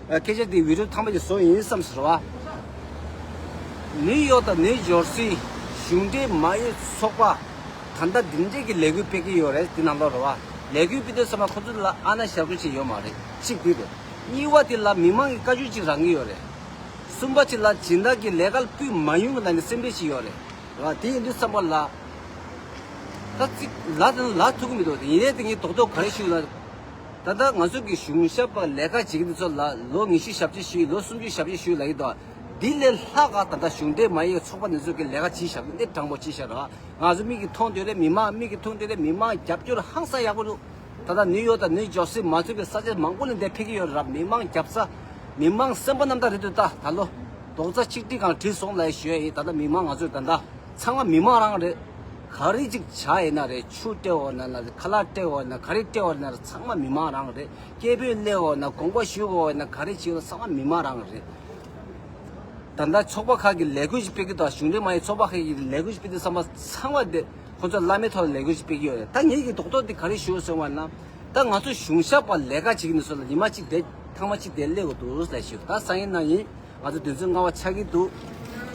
སྐད་ཆ་འདི་བི་ཌིའོ་ཐམ་པ་ཅིག་བཟོ་ཡིན་བསམ་ཟེར་བ། ནིའུ་ཡོག་དང་ནིའུ་ཇོར་སི་གཞུང་འབྲེལ་མ་ཡིན་ཚོགས་པ་ད་ལྟ་འདི་འདྲས་ཀྱི་ལས་འགུལ་སྤེལ་གྱི་ཡོད་རེད། འདི་ནང་ལོགས་རེད་བ། ལས་འགུལ་སྤེལ་དུས་ཙམ་པ་ཁོ་ཚོ་ལ་ཨ་ན་ཞབས་བྲོ་ཅིག་ཡོད་མ་རེད། གཅིག་འདི་རེད། གཉིས་པ་དེ་ལ་མི་མང་གི་བཀའ་བཀྱོན་ཅིག་རང་གི་ཡོད་རེད། གསུམ་པ་ཅིག་ལ་སྦྱིན་བདག་གི་ལས་ཀར་སྤུས་མ་ཡོང་གི་ལ་ནི་སེམས་ཁྲལ་ཅིག་ཡོད་རེད། རེད་བ། དེ་ཡིན་དུས་ཙམ་པ་ལ། ད་ཅིག་ལ་དང་ལ་ཐུག་གི་མི་འདུག་ཡིན་ནའི་དེ་ངས་རྡོག་རྡོག་ག་རེ་ཞུ་ན། ད་ལྟ་ང་ཚོ་གི་གཞུང་ཞབས་པ་ལས་ཀ་བྱེད་ཀྱི་འདི་ཚོ་ལ་ལོ་ཉི་ཤུ་ཞབས་ཕྱི་ཞུས། ལོ་སུམ་ཅུ་ཞབས་ཕྱི་ཞུས་ལ་ཡིན་དོ། འདི་ལས་ལྷག་ག་ད་ལྟ་གཞུང་འབྲེལ་མ་ཡིན་ཚོགས་པ་འདི་ཚོ་གི་ལས་ཀ་བྱེད་ཞབས་འདི་དྲང་པོ་བྱེད་ཤག་ར། ང་ཚོ་མིག་གིས་མཐོང་དུས་རེད། མི་མང་མིག་གིས་མཐོང་དུས་རེད། མི་མང་རྒྱབ་སྐྱོར་ཧང་སང་ཡག་པོ་འདུག་ད་ལྟ་ནིའུ་ཡོག་དང་ནིའུ་ཇོར་སི་མ་ཚུད་པའི་ས་ཆ་མང་པོ་ནས་འདིར་ཕེབས་ཀྱི་ཡོད་རེད་ར། མི་མང་རྒྱབ་ས། མི་མང་སེམས་པ་རྣམ་དག་རེད་འདུག་ད་ད་ལོ་རྡོག་རྩ་ཆིག་སྒྲིལ་སྒང་བྲིས་སོང་ལ་ཞུ་ཡ་ཡིན། ད་ལྟ་མི་མང་ང་ཚོས་ད་ལྟ་ཚང་མ་མི་མང་རང་རེད། ག་རེ་ཅིག་བྱ་ཡིན་ན་རེད། ཆུ་སྤྲད་འོ་ན་ན་ཁ་ལག་སྤྲད་འོ་ན་ག་རེ་སྤྲད་འོ་ན་རེད། ཚང་མ་མི་མང་རང་རེད། སྐད་འབོད་སླེབས་འོ་ན་དགོངས་པ་ཞུ་འོ་ན་ག་རེ་བྱེད་འོ་ཚང་མ་མི་མང་རང་རེད། ད་ལྟ་ཚོགས་པ་ཁག་གི་ལས་འགུལ་ཞིག་སྤེལ་གྱི་འདུག་གཞུང་འབྲེལ་མ་ཡིན་ཚོགས་པ་ཁག་གི་ལས་འགུལ་ཞིག་སྤེལ་དུས་ཙམ་པ་ཚང་མ་དེ་ཁོ་ཚོ་བླ་མེད་ཐོག་ལ་ལས་འགུལ་ཞིག་སྤེལ་གྱི་ཡོད་རེད། ད་ངེད་ཀྱི་རྡོག་རྡོག་དེ་ག་རེ་ཞུ་ཟེར་བ་ན། ད་ང་ཚོ་གཞུང་ཞབས་པ་ལས་ཀ་བྱེད་ཀྱི་མི་ཚོ་ལ་ཉི་མ་གཅིག་དེ་ཐེངས་མ་གཅིག་དེ་སླེབས་དགོས་འདུག་ལ་ཞུ། ད་སང་ཉིན་གནངས་ཉིན་ང་ཚོ་བདུན་ཚིགས་ལྔ་པ་ཆགས་ཀྱི་འདུག་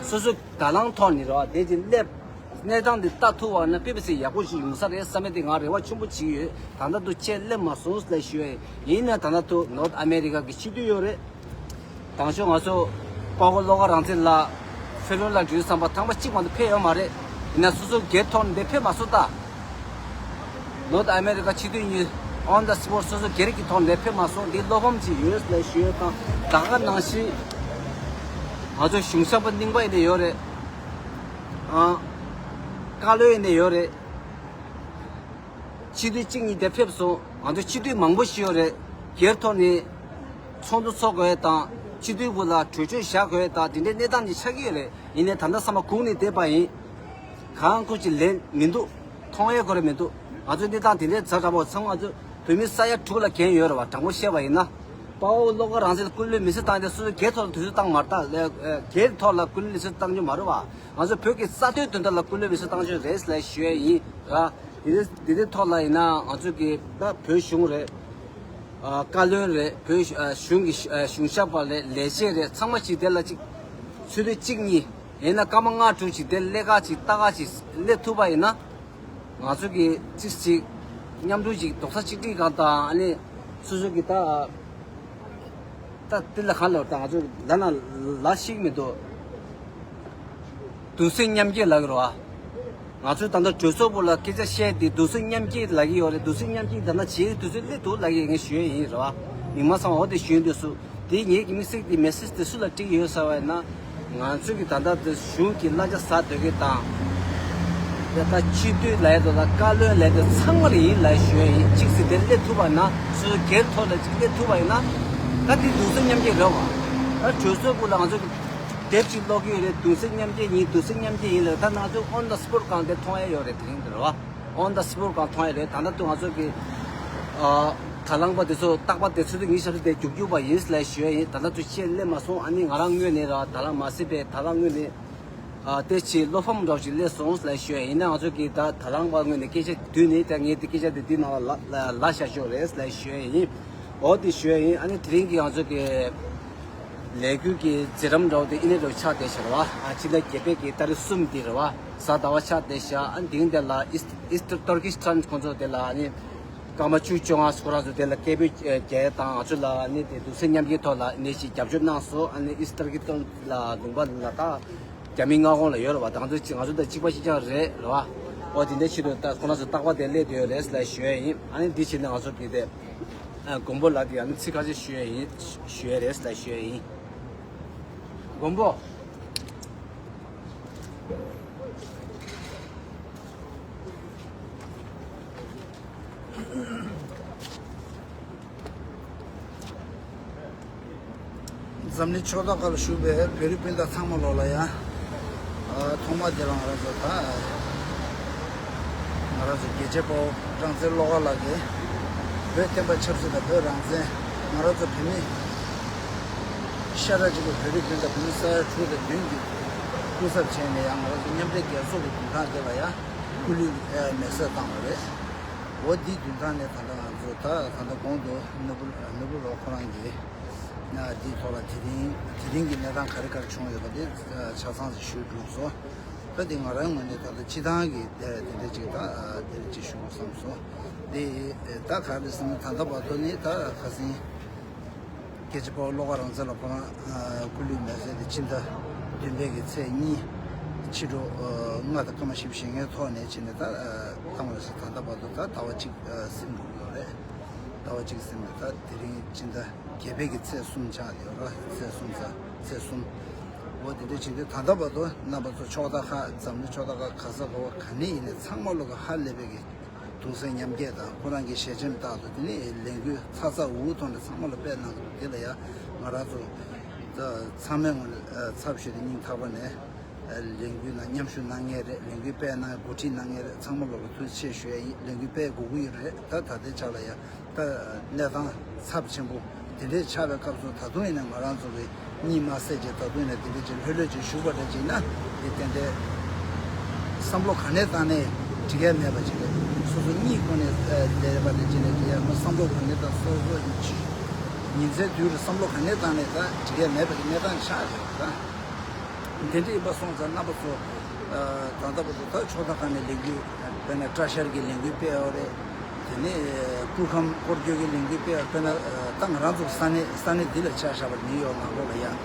སོ་སོ་དྲ་ལམ་ཐོག་ནས་རེད་བ། དེ་ཅིག་སླེབས། གནས་སྟངས་འདི་ལྟ་ཐུབ་པ་ན་དཔེ་མི་སྲིད་ཡག་པོ་ཞིག་ཡོང་ས་རེད་བསམ་མེད་དེ་ང་རེ་བ་ཆེན་པོ་བྱེད་ཀྱི་ཡོད། ད་ལྟ་དུ་ཁྱེད་སླེབས་མ་སོང་ལ་ཞུ་ཡ་ཡིན། ཡིན་ན་ད་ལྟ་དུ་ནོར་ཨ་མེ་རི་ཀ་གི་སྤྱི་འཐུས་ཡོད་རེད། དང་ཤོག་ང་ཚོ་དཔའ་བོ་བློ་དགའ་རང་བཙན་ལགས་ཕེ་ལོ་ལ་འགྲོ་བསམ་པ་ཐང་པ་གཅིག་མ་གཏོགས་ཕེབས་ཡོད་མ་རེད། ཡིན་ན་སོ་སོ་སྒེར་ཐོག་ནས་འདིར་ཕེབས་མ་སོང་ད། ནོར་ཨ་མེ་རི་ཀ་སྤྱི་འཐུས་གཉིས་on the spot སོ་སོ་སྒེར་གྱི་ཐོག་ནས་ཕེབས་མ་སོང་། འདི་བློ་ཕམ་ཅིག་ཡོད་ལ་ཞུ་ཡོད། དང་ད་ག་ནང་བཞིན་ང་ཚོ་གཞུང་ཞབས་པ་རྙིང་པ་ཡིན་ནའི་ཡོད་རེད། ཨ། བཀའ་བློན་ཡིན་ནའི་ཡོད་རེད། སྤྱི་འཐུས་གཅིག་གཉིས་དེ་ཕེབས་སོང་། ང་ཚོ་སྤྱི་འཐུས་མང་པོ་ཞིག་ཡོད་རེད། སྒེར་ཐོག་ནས་ཚོགས་འདུ་ཚོགས་དགོས་དང་། སྤྱི་འཐུས་སྐོར་ལ་གྲོས་ཆོད་བཞག་དགོས་དང་། དེ་འདྲའི་གནས་སྟངས་ཅིག་ཆགས་ཀྱི་ཡོད་རེད། ཡིན་ནའི་ད་ལྟ་ཚང་མ་སྒུག་ནས་བསྡད་པ་ཡིན། གང་ཁུར་གྱི་ལན་མི་འདུག་མཐོང་ཡས་ཁོ་རེ་མི་འདུག་ང་ཚོའི་གནས་སྟངས་དེ་འདྲའི་ཛ་དྲག་པོ་ཚང་མ་ང་ཚོ་བོད་མི་ས་ཡ་དྲུག་ལ་འགན་ཡོད་རེད་བ། དྲང་པོ་བཤད་པ་ཡིན་ན། དཔའ་བོ་བློ་དགའ་རང་བཙན་ལ་སྐུ་ལུས་མེ་སྲེག་བཏང་སྟེ་སོ་སོའི་སྒེར་ཐོག་ལ་དུས་ཚོད་བཏང་མ་རེད་ད། ལས་སྒེར་ཐོག་ལ་སྐུ་ལུས་མེ་སྲེག་བཏང་རྒྱུ་མ་རེད་བ། ང་ཚོ་བོད་ཀྱི་རྩ་དོན་དོན་དག་ལ་སྐུ་ལུས་མེ་སྲེག་བཏང་རྒྱུ་རེད་ལ་ཞུ་ཡས་ཡིན་ར། དེ་དེ་དེ་ཐོག་ལ་ཡིན་ན་ང་ཚོ་གི་ད་བོད་གཞུང་རེད། ཨ། བཀའ་བློན་རེད། བོད་གཞུང་གི་གཞུང་ཞབས་པ་རེད། ལས་བྱེད་རེད། ཚང་མ་ཅིག་དེ་ལ་ཅིག་ཚུལ་དུ་གཅིག་གཉིས་ཡིན་ན་སྐར་མ་ལྔ་དྲུག་ཅིག་དེ་སླེབས་ཁ་ཅིག་ལྟ་ཁ་ཅིག་སླེབས་ཐུབ་པ་ཡིན་ན། ང་ཚོ་གི་ཅིག་ཅིག་མཉམ་དུ་ཅིག་རྡོག་རྩ་གཅིག་སྒྲིལ་གང་དང་། ཨ་ནི་སོ་སོ་གི་ད་ད་དེ་ལ་གང་ལ་ད་ང་ཚོ་ལ་ན་ལ་ཤིག་མི་འདུག་གདུང་སེམས་མཉམ་སྐྱེད་ལ་གི་རོ། ང་ཚོས་ད་ལྟ་གྲོས་ཚོགས་སྐོར་ལ་སྐད་ཆ་བཤད་དེ་གདུང་སེམས་མཉམ་སྐྱེད་ལབ་ཀྱི་ཡོད་རེད། གདུང་སེམས་མཉམ་སྐྱེད་ད་ལྟ་བྱེད་དུས་ཚོད་སླེབས་འདུག་ལབ་ཀྱི་ངས་ཞུ་ཡས་ཡིན་རེད་བ། མི་མང་ཚང་མ་འོ་དེ་ཞུ་འདོད་སུ་དེ་ངེད་ཀྱི་དམིགས་བསལ་དེ་མེ་སེ་ཇི་དེ་སུ་ལ་སྤྲད་ཀྱི་ཡོད་ཟེར་བ་ཡིན་ན། ང་ཚོས་ཀྱི་ད་ལྟ་དེ་གཞུང་གི་གླ་ཆ་ཟ་སྡོད་ཀྱི་དང་། དེ་ལྟ་སྤྱི་འཐུས་ལ་ཡ་དོ་ལ་བཀའ་བློན་ལ་ཡ་དོ་ཚང་མར་ཡིན་ལབ་ཞུ་ཡས་ཡིན། གཅིག་ཟིག་དེ་སླེབས་ཐུབ་པ་ན་སོ་སོ་སྒེར་ཐོག་ལ་གཅིག་སླེབས་ཐུབ་པ་ཡིན་ན། ད་དེ་གདུང་སེམས་མཉམ་སྐྱེད་རེད་བ། ད་གྲོས་ཚོགས་སྐོར་ལ་ང་ཚོ་གི་དེབ་ཅིག་ཀློག་གི་ཡོད་རེད། གདུང་སེམས་མཉམ་སྐྱེད་ཡིན། གདུང་སེམས་མཉམ་སྐྱེད་ཡིན་ལ། ད་ང་ཚོ་on the spot གང་དེ་མཐོང་ཡ་ཡོད་རེད། དེ་རིང་འདིར་བ་on the spot གང་མཐོང་ཡ་རེད། ད་ལྟ་དུ་ང་ཚོ་གི་ཨ་དྲ་ལམ་པ་དེ་ཚོ་རྟག་པ་དེ་ཚོ་དུ་ངའི་ཞབས་ཞུ་དེ་རྒྱུག་རྒྱུག་པ་ཡིན་ལ་ཞུ་ཡ་ཡིན། ད་ལྟ་དུ་ཆེད་སླེབས་མ་སོང་། ཨ་ནི་ང་རང་ངོས་ནས་ར་དྲ་ལམ་མ་སྲིད་པའི་དྲ་ལམ་ངོས་ནས་ཨ་དེ་ཆེད་བློ་ཕམ་འདྲ་བོ་ཞིག་སླེབས་སོང་ལ་ཞུ་ཡ་ཡིན། ན་ང་ཚོ་གི་ད་དྲ་ལམ་པ་ངོས་ནས་སྐད་ཆ་བསྡུས་ནས་ད་ངས་དེ་སྐད་ཆ་དེ་དེ་ནང་ལ་ལ་ལ་བཞག་ཆོག་རེད་ལ་ཞུ་ཡ་ཡིན། འོ་དེ་ཞུ་ཡ་ཡིན། ཨ་ནི་དེ་རིང་གི་ང་ཚོ་གི་ལས་འགུལ་གྱི་རྗེས་རབས་འདྲ་བོ་དེ་ཨི་ནེ་འདྲ་བོ་ཆགས་བསྡད་ཤག་རེད་བ། ཨ་ཕྱི་ཟླ་བརྒྱད་པའི་གི་ཏ་རིག་གསུམ་དེ་རེད་བ། གཟའ་ཟླ་བ་ཆགས་བསྡད་ཤག་ཨ་དེ་རིང་དེ་ལ་ཨིས་ཨིས་ཏར་ཏུར་ཀིས་ཊན་ཁོང་ཚོ་དེ་ལ་ཨ་ནི་སྐར་མ་བཅུ་བཅོ་ལྔ་ཁོ་རང་ཚོ་དེ་ལ་སྐད་འབོད་རྒྱག་དང་ང་ཚོ་ལ་ཨ་ནི་དེ་གདུང་སེམས་མཉམ་སྐྱེད་ཐོག་ལ་ནས་ཞིག་རྒྱབ་སྐྱོར་གནང་སོང་། ཨ་ནི་ཨིས་ཏར་ཀིས་ཊན་ལ་ལུང་པ་ལ་ད་རྒྱ་མི་མངའ་ཁོངས་ལ་ཡོད་རེད་བ། ད་ང་ཚོ་ང་ཚོ་དང་གཅིག་པ་གཅིག་རྐྱང་རེད་རེད་བ། འོ་དེ་འདྲའི་ཆེད་དུ་ད་ཁོ་རང་ཚོ་རྟག་པར་དེ་སླེབས་བསྡད་ཡོད་རེད་ལ་ཞུ་ཡ་ཡིན། ཨ་ནི་འདི་བྱས་ནས་ང་ཚོ་གི་དེ་ཨ་མགོན་པོ་ལགས་དེ་ཨ་ནི་ཚིག་ཁ་ཤས་ཞུ་ཡ་ཡིན། ཞུ་ཡ་རེད་ལ་ཞུ་ཡ་ཡིན། མགོན་པོ། འཛམ་གླིང་ཕྱོགས་མཐའ་ཁག་ལ་བཞུགས་པའི་བོད་རིགས་སྤུན་ཟླ་ཚང་མ་ལོག་ལ་ཡ། ཨ། ཐོག་མ་དེ་ལ་ང་རང་ཚོ་ད། ང་རང་ཚོ་རྒྱལ་གཅེས་དཔའ་བོ་རང་བཙན་བློ་དགའ་ལགས་ཀྱིས། བོད་བསྟན་པ་ཆབ་སྲིད་དང་བོད་རང་བཙན། ང་རང་ཚོ་བོད་མི་ཤ་ཁྲག་གཅིག་པའི་བོད་རིགས་སྤུན་ཟླ་བོད་མི་ས་ཡ་དྲུག་དང་བདུན་གྱིས་སྐུ་ཚབ་བྱས་ནས་ཡང་ང་རང་ཚོ་མཉམ་འབྲེལ་རྒྱལ་ཚོགས་ཀྱི་མདུན་ཐང་དེ་ལ་ཡང་སྐུ་ལུས་མེ་སྲེག་བཏང་བ་རེད། འོ་འདིའི་མདུན་ཐང་ནས་ད་ལྟ་ང་ཚོ་ད་ད་ལྟ་གོང་དུ་ནོར་བུ་ནོར་བུ་ལགས་ཁོ་རང་གིས་ཨ་འདིའི་ཐོག་ལ་དེ་རིང་དེ་རིང་གི་གནས་སྟངས་ག་རེ་ག་རེ་བྱུང་ཡོད་པ་དེ་ཆ་ཚང་ཞིག་ཞུས་གྲུབ་སོང་། ད་དེ་ང་རང་ངོས་ནས་ད་ལྟ་སྤྱི་བཏང་གི་དེ་དེ་འདྲ་ཅིག་ད་དེ་འདྲ་ཅིག་ཞུ་དགོས་བསམ་སོང་། དེ་ད་ག་རེ་ཟེར་ན་ད་ལྟ་བར་དུ་ནི་ད་ཁ་སང་རྒྱལ་གཅེས་དཔའ་བོ་བློ་དགའ་རང་བཙན་ལགས་ཁོ་རང་སྐུ་ལུས་མེ་སྲེག་དེ་ཕྱི་ཟླ་བདུན་པའི་གི་ཚེས་གཉིས། ཕྱི་དྲོ་ལྔ་དང་སྐར་མ་བཞི་བཅུ་ཞེ་ལྔའི་ཐོག་ནས་བྱས་ནས་ད་བཏང་བ་རེད་ཟེར། ད་ལྟ་བར་དུ་ད་ཟླ་བ་གཅིག་ཟིན་འགྲོ་གི་ཡོད་རེད། ཟླ་བ་གཅིག་ཟིན་ནས་ད་དེ་རིང་ཕྱི་ཟླ་བརྒྱད་པའི་གི་ཚེས་གསུམ་ཆགས་ཡོད་ར། ཚེས་གསུམ་ཚ་ཚེས་གསུམ། འོ་དེ་འདྲ་བྱས་ཏེ་ད་ལྟ་བར་དུ་རྣམ་པ་ཚོ་ཕྱོགས་མཐའ་ཁག་འཛམ་གླིང་ཕྱོགས་མཐའ་ཁག་ག་ས་ག་བ་ག་ནས་ཡིན་ནའི་ཚང་མ་ལོག་གི་ཧ་ལས་པའི་གི་གདུང་སེམས་མཉམ་སྐྱེད་དང་ཁོ་རང་གི་ཞལ་ཆེམས་ལྟར་དུ་དེ་ནས་ལས་འགུལ་ཚ་ཚ་འུར་འུར་ཐོག་ནས་ཚང་མ་ལ་སྤེལ་གནང་གི་འདུག་དེ་ལ་ཡང་ང་རང་ཚོ་ཚང་མའི་ངོས་ནས་ཚབ་ཞུས་ཏེ་སྙིང་ཐག་པ་ནས་ལས་འགུལ་ནང་མཉམ་ཞུགས་གནང་མཁན་རེད། ལས་འགུལ་སྤེལ་གནང་འགོ་ཁྲིད་གནང་མཁན་རེད། ཚང་མ་ལོག་ལ་ཐུགས་རྗེ་ཆེ་ཞུ་ཡ་ཡིན། ལས་འགུལ་སྤེལ་དགོས་ཀྱི་ཡོད་རེད། ད་ད་ལྟའི་ཆ་ལ་ཡང་ད་གནས་སྟངས་ཚབས་ཆེན་པོ་དེ་འདྲས་ཆགས་པའི་སྐབས་སུ་ད་དུང་ཡིན་ན་ང་རང་ཚོ་གི་གཉིད་མ་སད་ཅིག་ད་དུང་ཡིན་ན་དེ་འདྲས་ཅིག་ལྷོད་ལྷོད་ཅིག་བཞུགས་པ་འདྲ་ཅིག་ན་དེ་ཏན་ཏན་བསམ་བློ་ག་ནས་བཏང་ནས་འགྲིག་ཡ་མེད་པ་ཅིག་རེད། སོ་སོ་གཉིད་ཁོ་ནས་བསྡད་པ་འདྲ་ཅིག་ནས་ཡང་བསམ་བློ་ག་ནས་བཏང་སོ་སོ་ཉིན་མཚན་དུས་རུ་བསམ་བློ་ག་ནས་བཏང་ནས་ད་འགྲིག་ཡ་མེད་པ་གི་གནས་སྟངས་ཆགས་ཡོད་ད། དེ་འདྲ་ཡིན་པ་སོང་ཙང་རྣམ་པ་ཚོ་ད་ལྟ་བར་དུ་ད་ཕྱོགས་མཐའ་ཁག་ནས་ལས་འགུལ་དཔེར་ན་སྐྲ་བཞར་གྱི་ལས་འགུལ་སྤེལ་ཡོད་རེད། དེ་ནས་སྐུ་ཁམས་སྐོར་སྐྱོད་ཀྱི་ལས་འགུལ་སྤེལ་ཡོད། དཔེར་ན་ད་ང་རང་ཚོ་ས་གནས་ས་གནས་འདི་ལ་ཆ་བཞག་པ་ནིའུ་ཡོག་ནང་ལོགས་ལ་ཡང་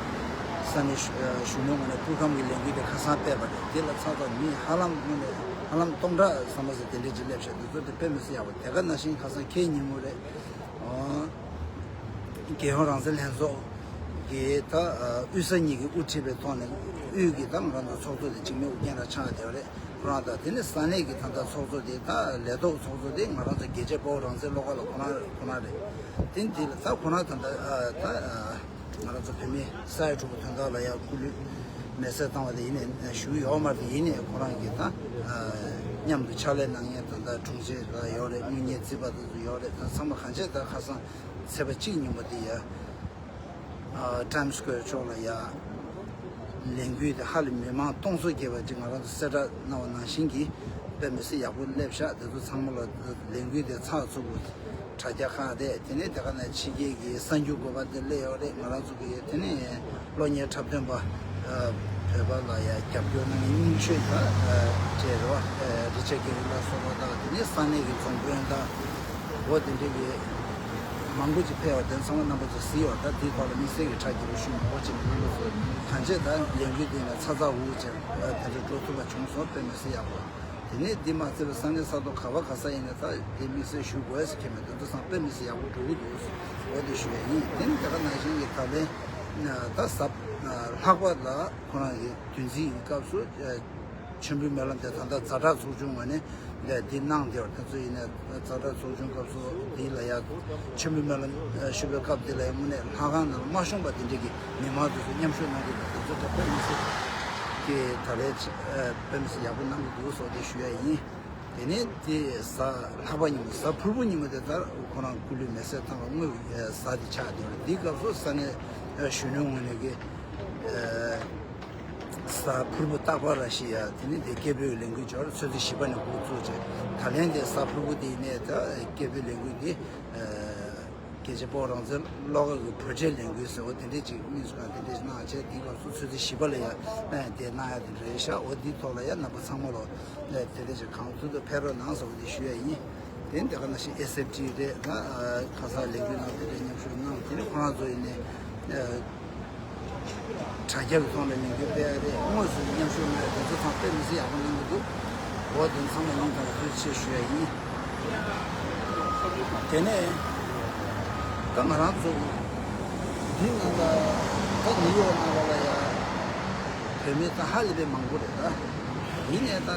ས་གནས་གཞོན་ནུ་ངོས་ནས་སྐུ་ཁམས་ཀྱི་ལས་འགུལ་དེ་ཁ་སང་སྤེལ་བ་རེད། དེ་ལ་ཚགས་ཚགས་མི་ཧ་ལམ་དངོས་གནས་ཧ་ལམ་སྟོང་ཕྲག་ཙམ་པ་ཙམ་དེ་འདྲས་ཅིག་སླེབས་ཤག་དེ་ཚོ་དེ་དཔེ་མི་སྲིད་ཡག་པ་དེ་ག་ནང་བཞིན་ཁ་སང་ཁའི་ཉིན་མོ་རེད། རྒྱལ་ཡོངས་རང་བཙན་ལྷན་ཚོགས་ཀྱི་ད་དབུས་ས་གཉིས་ཀྱི་དབུ་ཁྲིད་པའི་ཐོག་ནས་དབུས་ཀྱི་ད་ང་རང་ཚོ་ཚོགས་གཙོ་དེ་འཇིགས་མེད་ཨུ་རྒྱན་ལགས་ཆགས་བསྡད་པ་རེད། ཁོ་རང་དང་དེ་ནས་ས་གནས་ཀྱི་ད་ལྟ་ཚོགས་གཙོ་དེ་ད་ལས་ཐོག་ཚོགས་གཙོ་དེ་ང་རང་ཚོ་རྒྱལ་གཅེས་དཔའ་བོ་རང་བཙན་བློ་དགའ་ལགས་ཁོ་རང་ཁོ་རང་རེད། དེ་འདི་ལ་ད་ཁོ་རང་ད་ལྟ་ད་ང་རང་ཚོ་བོད་མི་ས་ཡ་དྲུག་གི་དོན་དག་ལ་ཡང་སྐུ་ལུས་མེ་སྲེག་བཏང་བ་དེ་ཡིན་ནའི་ཞུ་ཡོད་མ་རེད། ཡིན་ནའི་ཁོ་རང་གིས་ད་མཉམ་དུ་ཕྱག་ལས་གནང་མཁན་ད་ལྟ་དྲུང་ཆེ་ལགས་ཡོད་རེད། དངུལ་གཉེར་རྩིས་པ་དེ་ཚོ་ཡོད་རེད། ད་ཚང་མ་གང་ཆེ་ད་ཁ་སང་ཚེས་པ་གཅིག་ཉིན་མོ་དེ་ཡ་Times Square་ཕྱོགས་ལ་ཡ་ལས་འགུལ་དེ་ཧ་ལས་མི་མང་སྟོང་ཚོ་བརྒལ་བ་ཅིག་ང་རང་ཚོ་གསལ་བསྒྲགས་གནང་བ་ནང་བཞིན་གྱི་དཔེ་མི་སྲིད་ཡག་པོ་སླེབས་ཤག་དེ་ཚོ་ཚང་མ་ལ་ལས་འགུལ་དེ་ཚགས་ཚུད་པོ་དྲ་རྒྱ་ཁག་རེད། དེ་ནས་དེ་ག་ནས་ཕྱི་རྒྱལ་གྱི་གསར་འགྱུར་འགོད་པ་དེ་སླེབས་ཡོད་རེད། ང་རང་ཚོ་གི་དེ་ནས་གློག་བརྙན་འཁྲབ་སྟོན་པ་བོད་པ་ལ་ཡ་རྒྱབ་སྐྱོར་གནང་མཁན་རྙིང་ཤོས་དང་བཅས་རེད་བ། རི་ཆར་གྷེ་རི་ལ་སོགས་པ་དང་དེ་ནས་ས་གནས་ཀྱི་རྫོང་དཔོན་དང་འོ་དེ་འདྲ་གི་མང་པོ་ཅིག་ཕེབས་པ་དེ་ཚང་མ་རྣམ་པ་ཚོ་གཟིགས་ཡོད། ད་དེའི་ཐོག་ལ་དམིགས་བསལ་གྱི་ཁྲ་རྒྱས་པོ་ཞུ་མི་དགོས་ཅིག་རྣམ་པ་ཚོ་གང་ཆེ་ད་ལས་འགུལ་དེ་ནས་ཚ་ཚ་འུར་འུར་བྱས་དེ་ཚོ་འགྲོ་ཐུབ་པ་བྱུང་སོང་། དཔེ་མི་སྲིད་ཡག་པོ། དེ་ནས་འདི་མ་ཚད་པའི་ས་གནས་ས་ཐོག་ག་བ་ག་ས་ཡིན་ན་ད་དེ་དམིགས་བསལ་ཞུ་དགོས་ཟེར་མཁན་མེད། དེ་ཚོ་ཚང་དཔེ་མི་སྲིད་ཡག་པོ་འགྲོ་གི་འདུག་འོ་དེ་ཞུ་ཡ་ཡིན། དེ་ནས་དེ་ག་ནང་བཞིན་གྱི་ད་ལན་ད་གཟའ་ལྷག་པ་ལ་ཁོ་རང་གི་བདུན་ཚིགས་ཀྱི་སྐབས་སུ་མཆོད་འབུལ་སྨོན་ལམ་དེ་ད་ལྟ་ཛ་དྲག་ཚོགས་ཆུང་ངོས་ནས་འདི་གནང་བསྡད་པ་དེ་ཚོ་ཡིན་ན་ཛ་དྲག་ཚོགས་ཆུང་སྐབས་སུ་འདི་ལ་ཡ་མཆོད་འབུལ་སྨོན་ལམ་ཞུ་བའི་སྐབས་འདི་ལ་ཡ་དངོས་གནས་ལྷ་ཁང་ནང་ལ་མ་ཤོང་པ་དེ་འདྲ་གི་མི་མང་དེ་ཚོ་མཉམ་ཞུགས་གནང་གི་འདུག་དེ་ཚོ་ད་དཔེ་མི་སྲིད་ཀྱི་ད་ལན་དཔེ་མི་སྲིད་ཡག་པོ་གནང་གི་འདུག་སོགས་དེ་ཞུ་ཡ་ཡིན། དེ་ནས་དེ་གཟའ་ལྷག་པ་ཉིན་མོ་གཟའ་ཕུར་བུ་ཉིན་མོ་དེ་ལྟར་ཁོ་རང་སྐུ་ལུས་མེ་སྲེག་བཏང་བ་དངོས་གཟའ་དེ་ཆགས་བསྡད་རེད། དེའི་སྐབས་སུ་ས་གནས་གཞོན་ནུ་ངོས་ནས་ཀྱི་གཟའ་ཕུར་བུ་རྟག་པར་ར་ཤི་ཡ་དེ་ནས་དེ་སྐད་འབོད་ལས་འགུལ་འབྱོར་ཚོད་ཚོད་བཞི་པ་ནས་འགོ་བཙུགས་བྱས་ད་ལན་དེ་གཟའ་ཕུར་བུ་དེ་ཡིན་ནས་ད་སྐད་འབོད་ལས་འགུལ་དེ། རྒྱལ་གཅེས་དཔའ་བོ་རང་བཙན་བློ་དགའ་གི་བོད་ཆས་ལས་འགུལ་ཟེར་བ་དེ་འདྲས་ཅིག་དམིགས་སུ་བཀར་དེ་འདྲས་ཅིག་གནང་བྱས་དེའི་སྐབས་སུ་ཚོད་ཚོད་བཞི་པ་ལ་ཡ་དེ་གནང་ཡ་དེ་འདྲ་རེད་ཤག་འོ་དེའི་ཐོག་ལ་ཡ་རྣམ་པ་ཚང་མ་ལོ་དེ་འདྲས་ཅིག་གང་ཐུབ་ཐུབ་ཕེབས་རོགས་གནང་ཟེར་བ་དེ་ཞུ་ཡ་ཡིན། དེ་འདི་ག་ནང་བཞིན་ཨེས་ཨེཕ་ཊི་རེད་ད་ཁ་སང་ལས་འགུལ་ནང་དེ་འདྲས་མཉམ་ཞུགས་གནང་དེ་ནས་ཁོ་རང་ཚོ་ཡིན་ནས། དྲ་རྒྱ་གི་ཐོག་ནས་ལས་འགུལ་སྤེལ་ཡ་རེད། དངོས་སུ་མཉམ་ཞུགས་གནང་ཡ་དེ་ཚོ་ཚང་དཔེ་མི་སྲིད་ཡག་པོ་གནང་གི་འདུག་འོ་དེ་ཚང་མ་སྙིང་ཐག་པ་ཐུགས་རྗེ་ཆེ་ཞུ་ཡ་ཡིན། དེ་ནས་ད་ང་རང་ཚོ་འདི་ནང་ལ་ད་ནིའུ་ཡོག་ནང་ལ་ལ་ཡ་བོད་མི་ད་ཧ་ལས་པའི་མང་པོ་རེད་ད། ཡིན་ནའི་ད་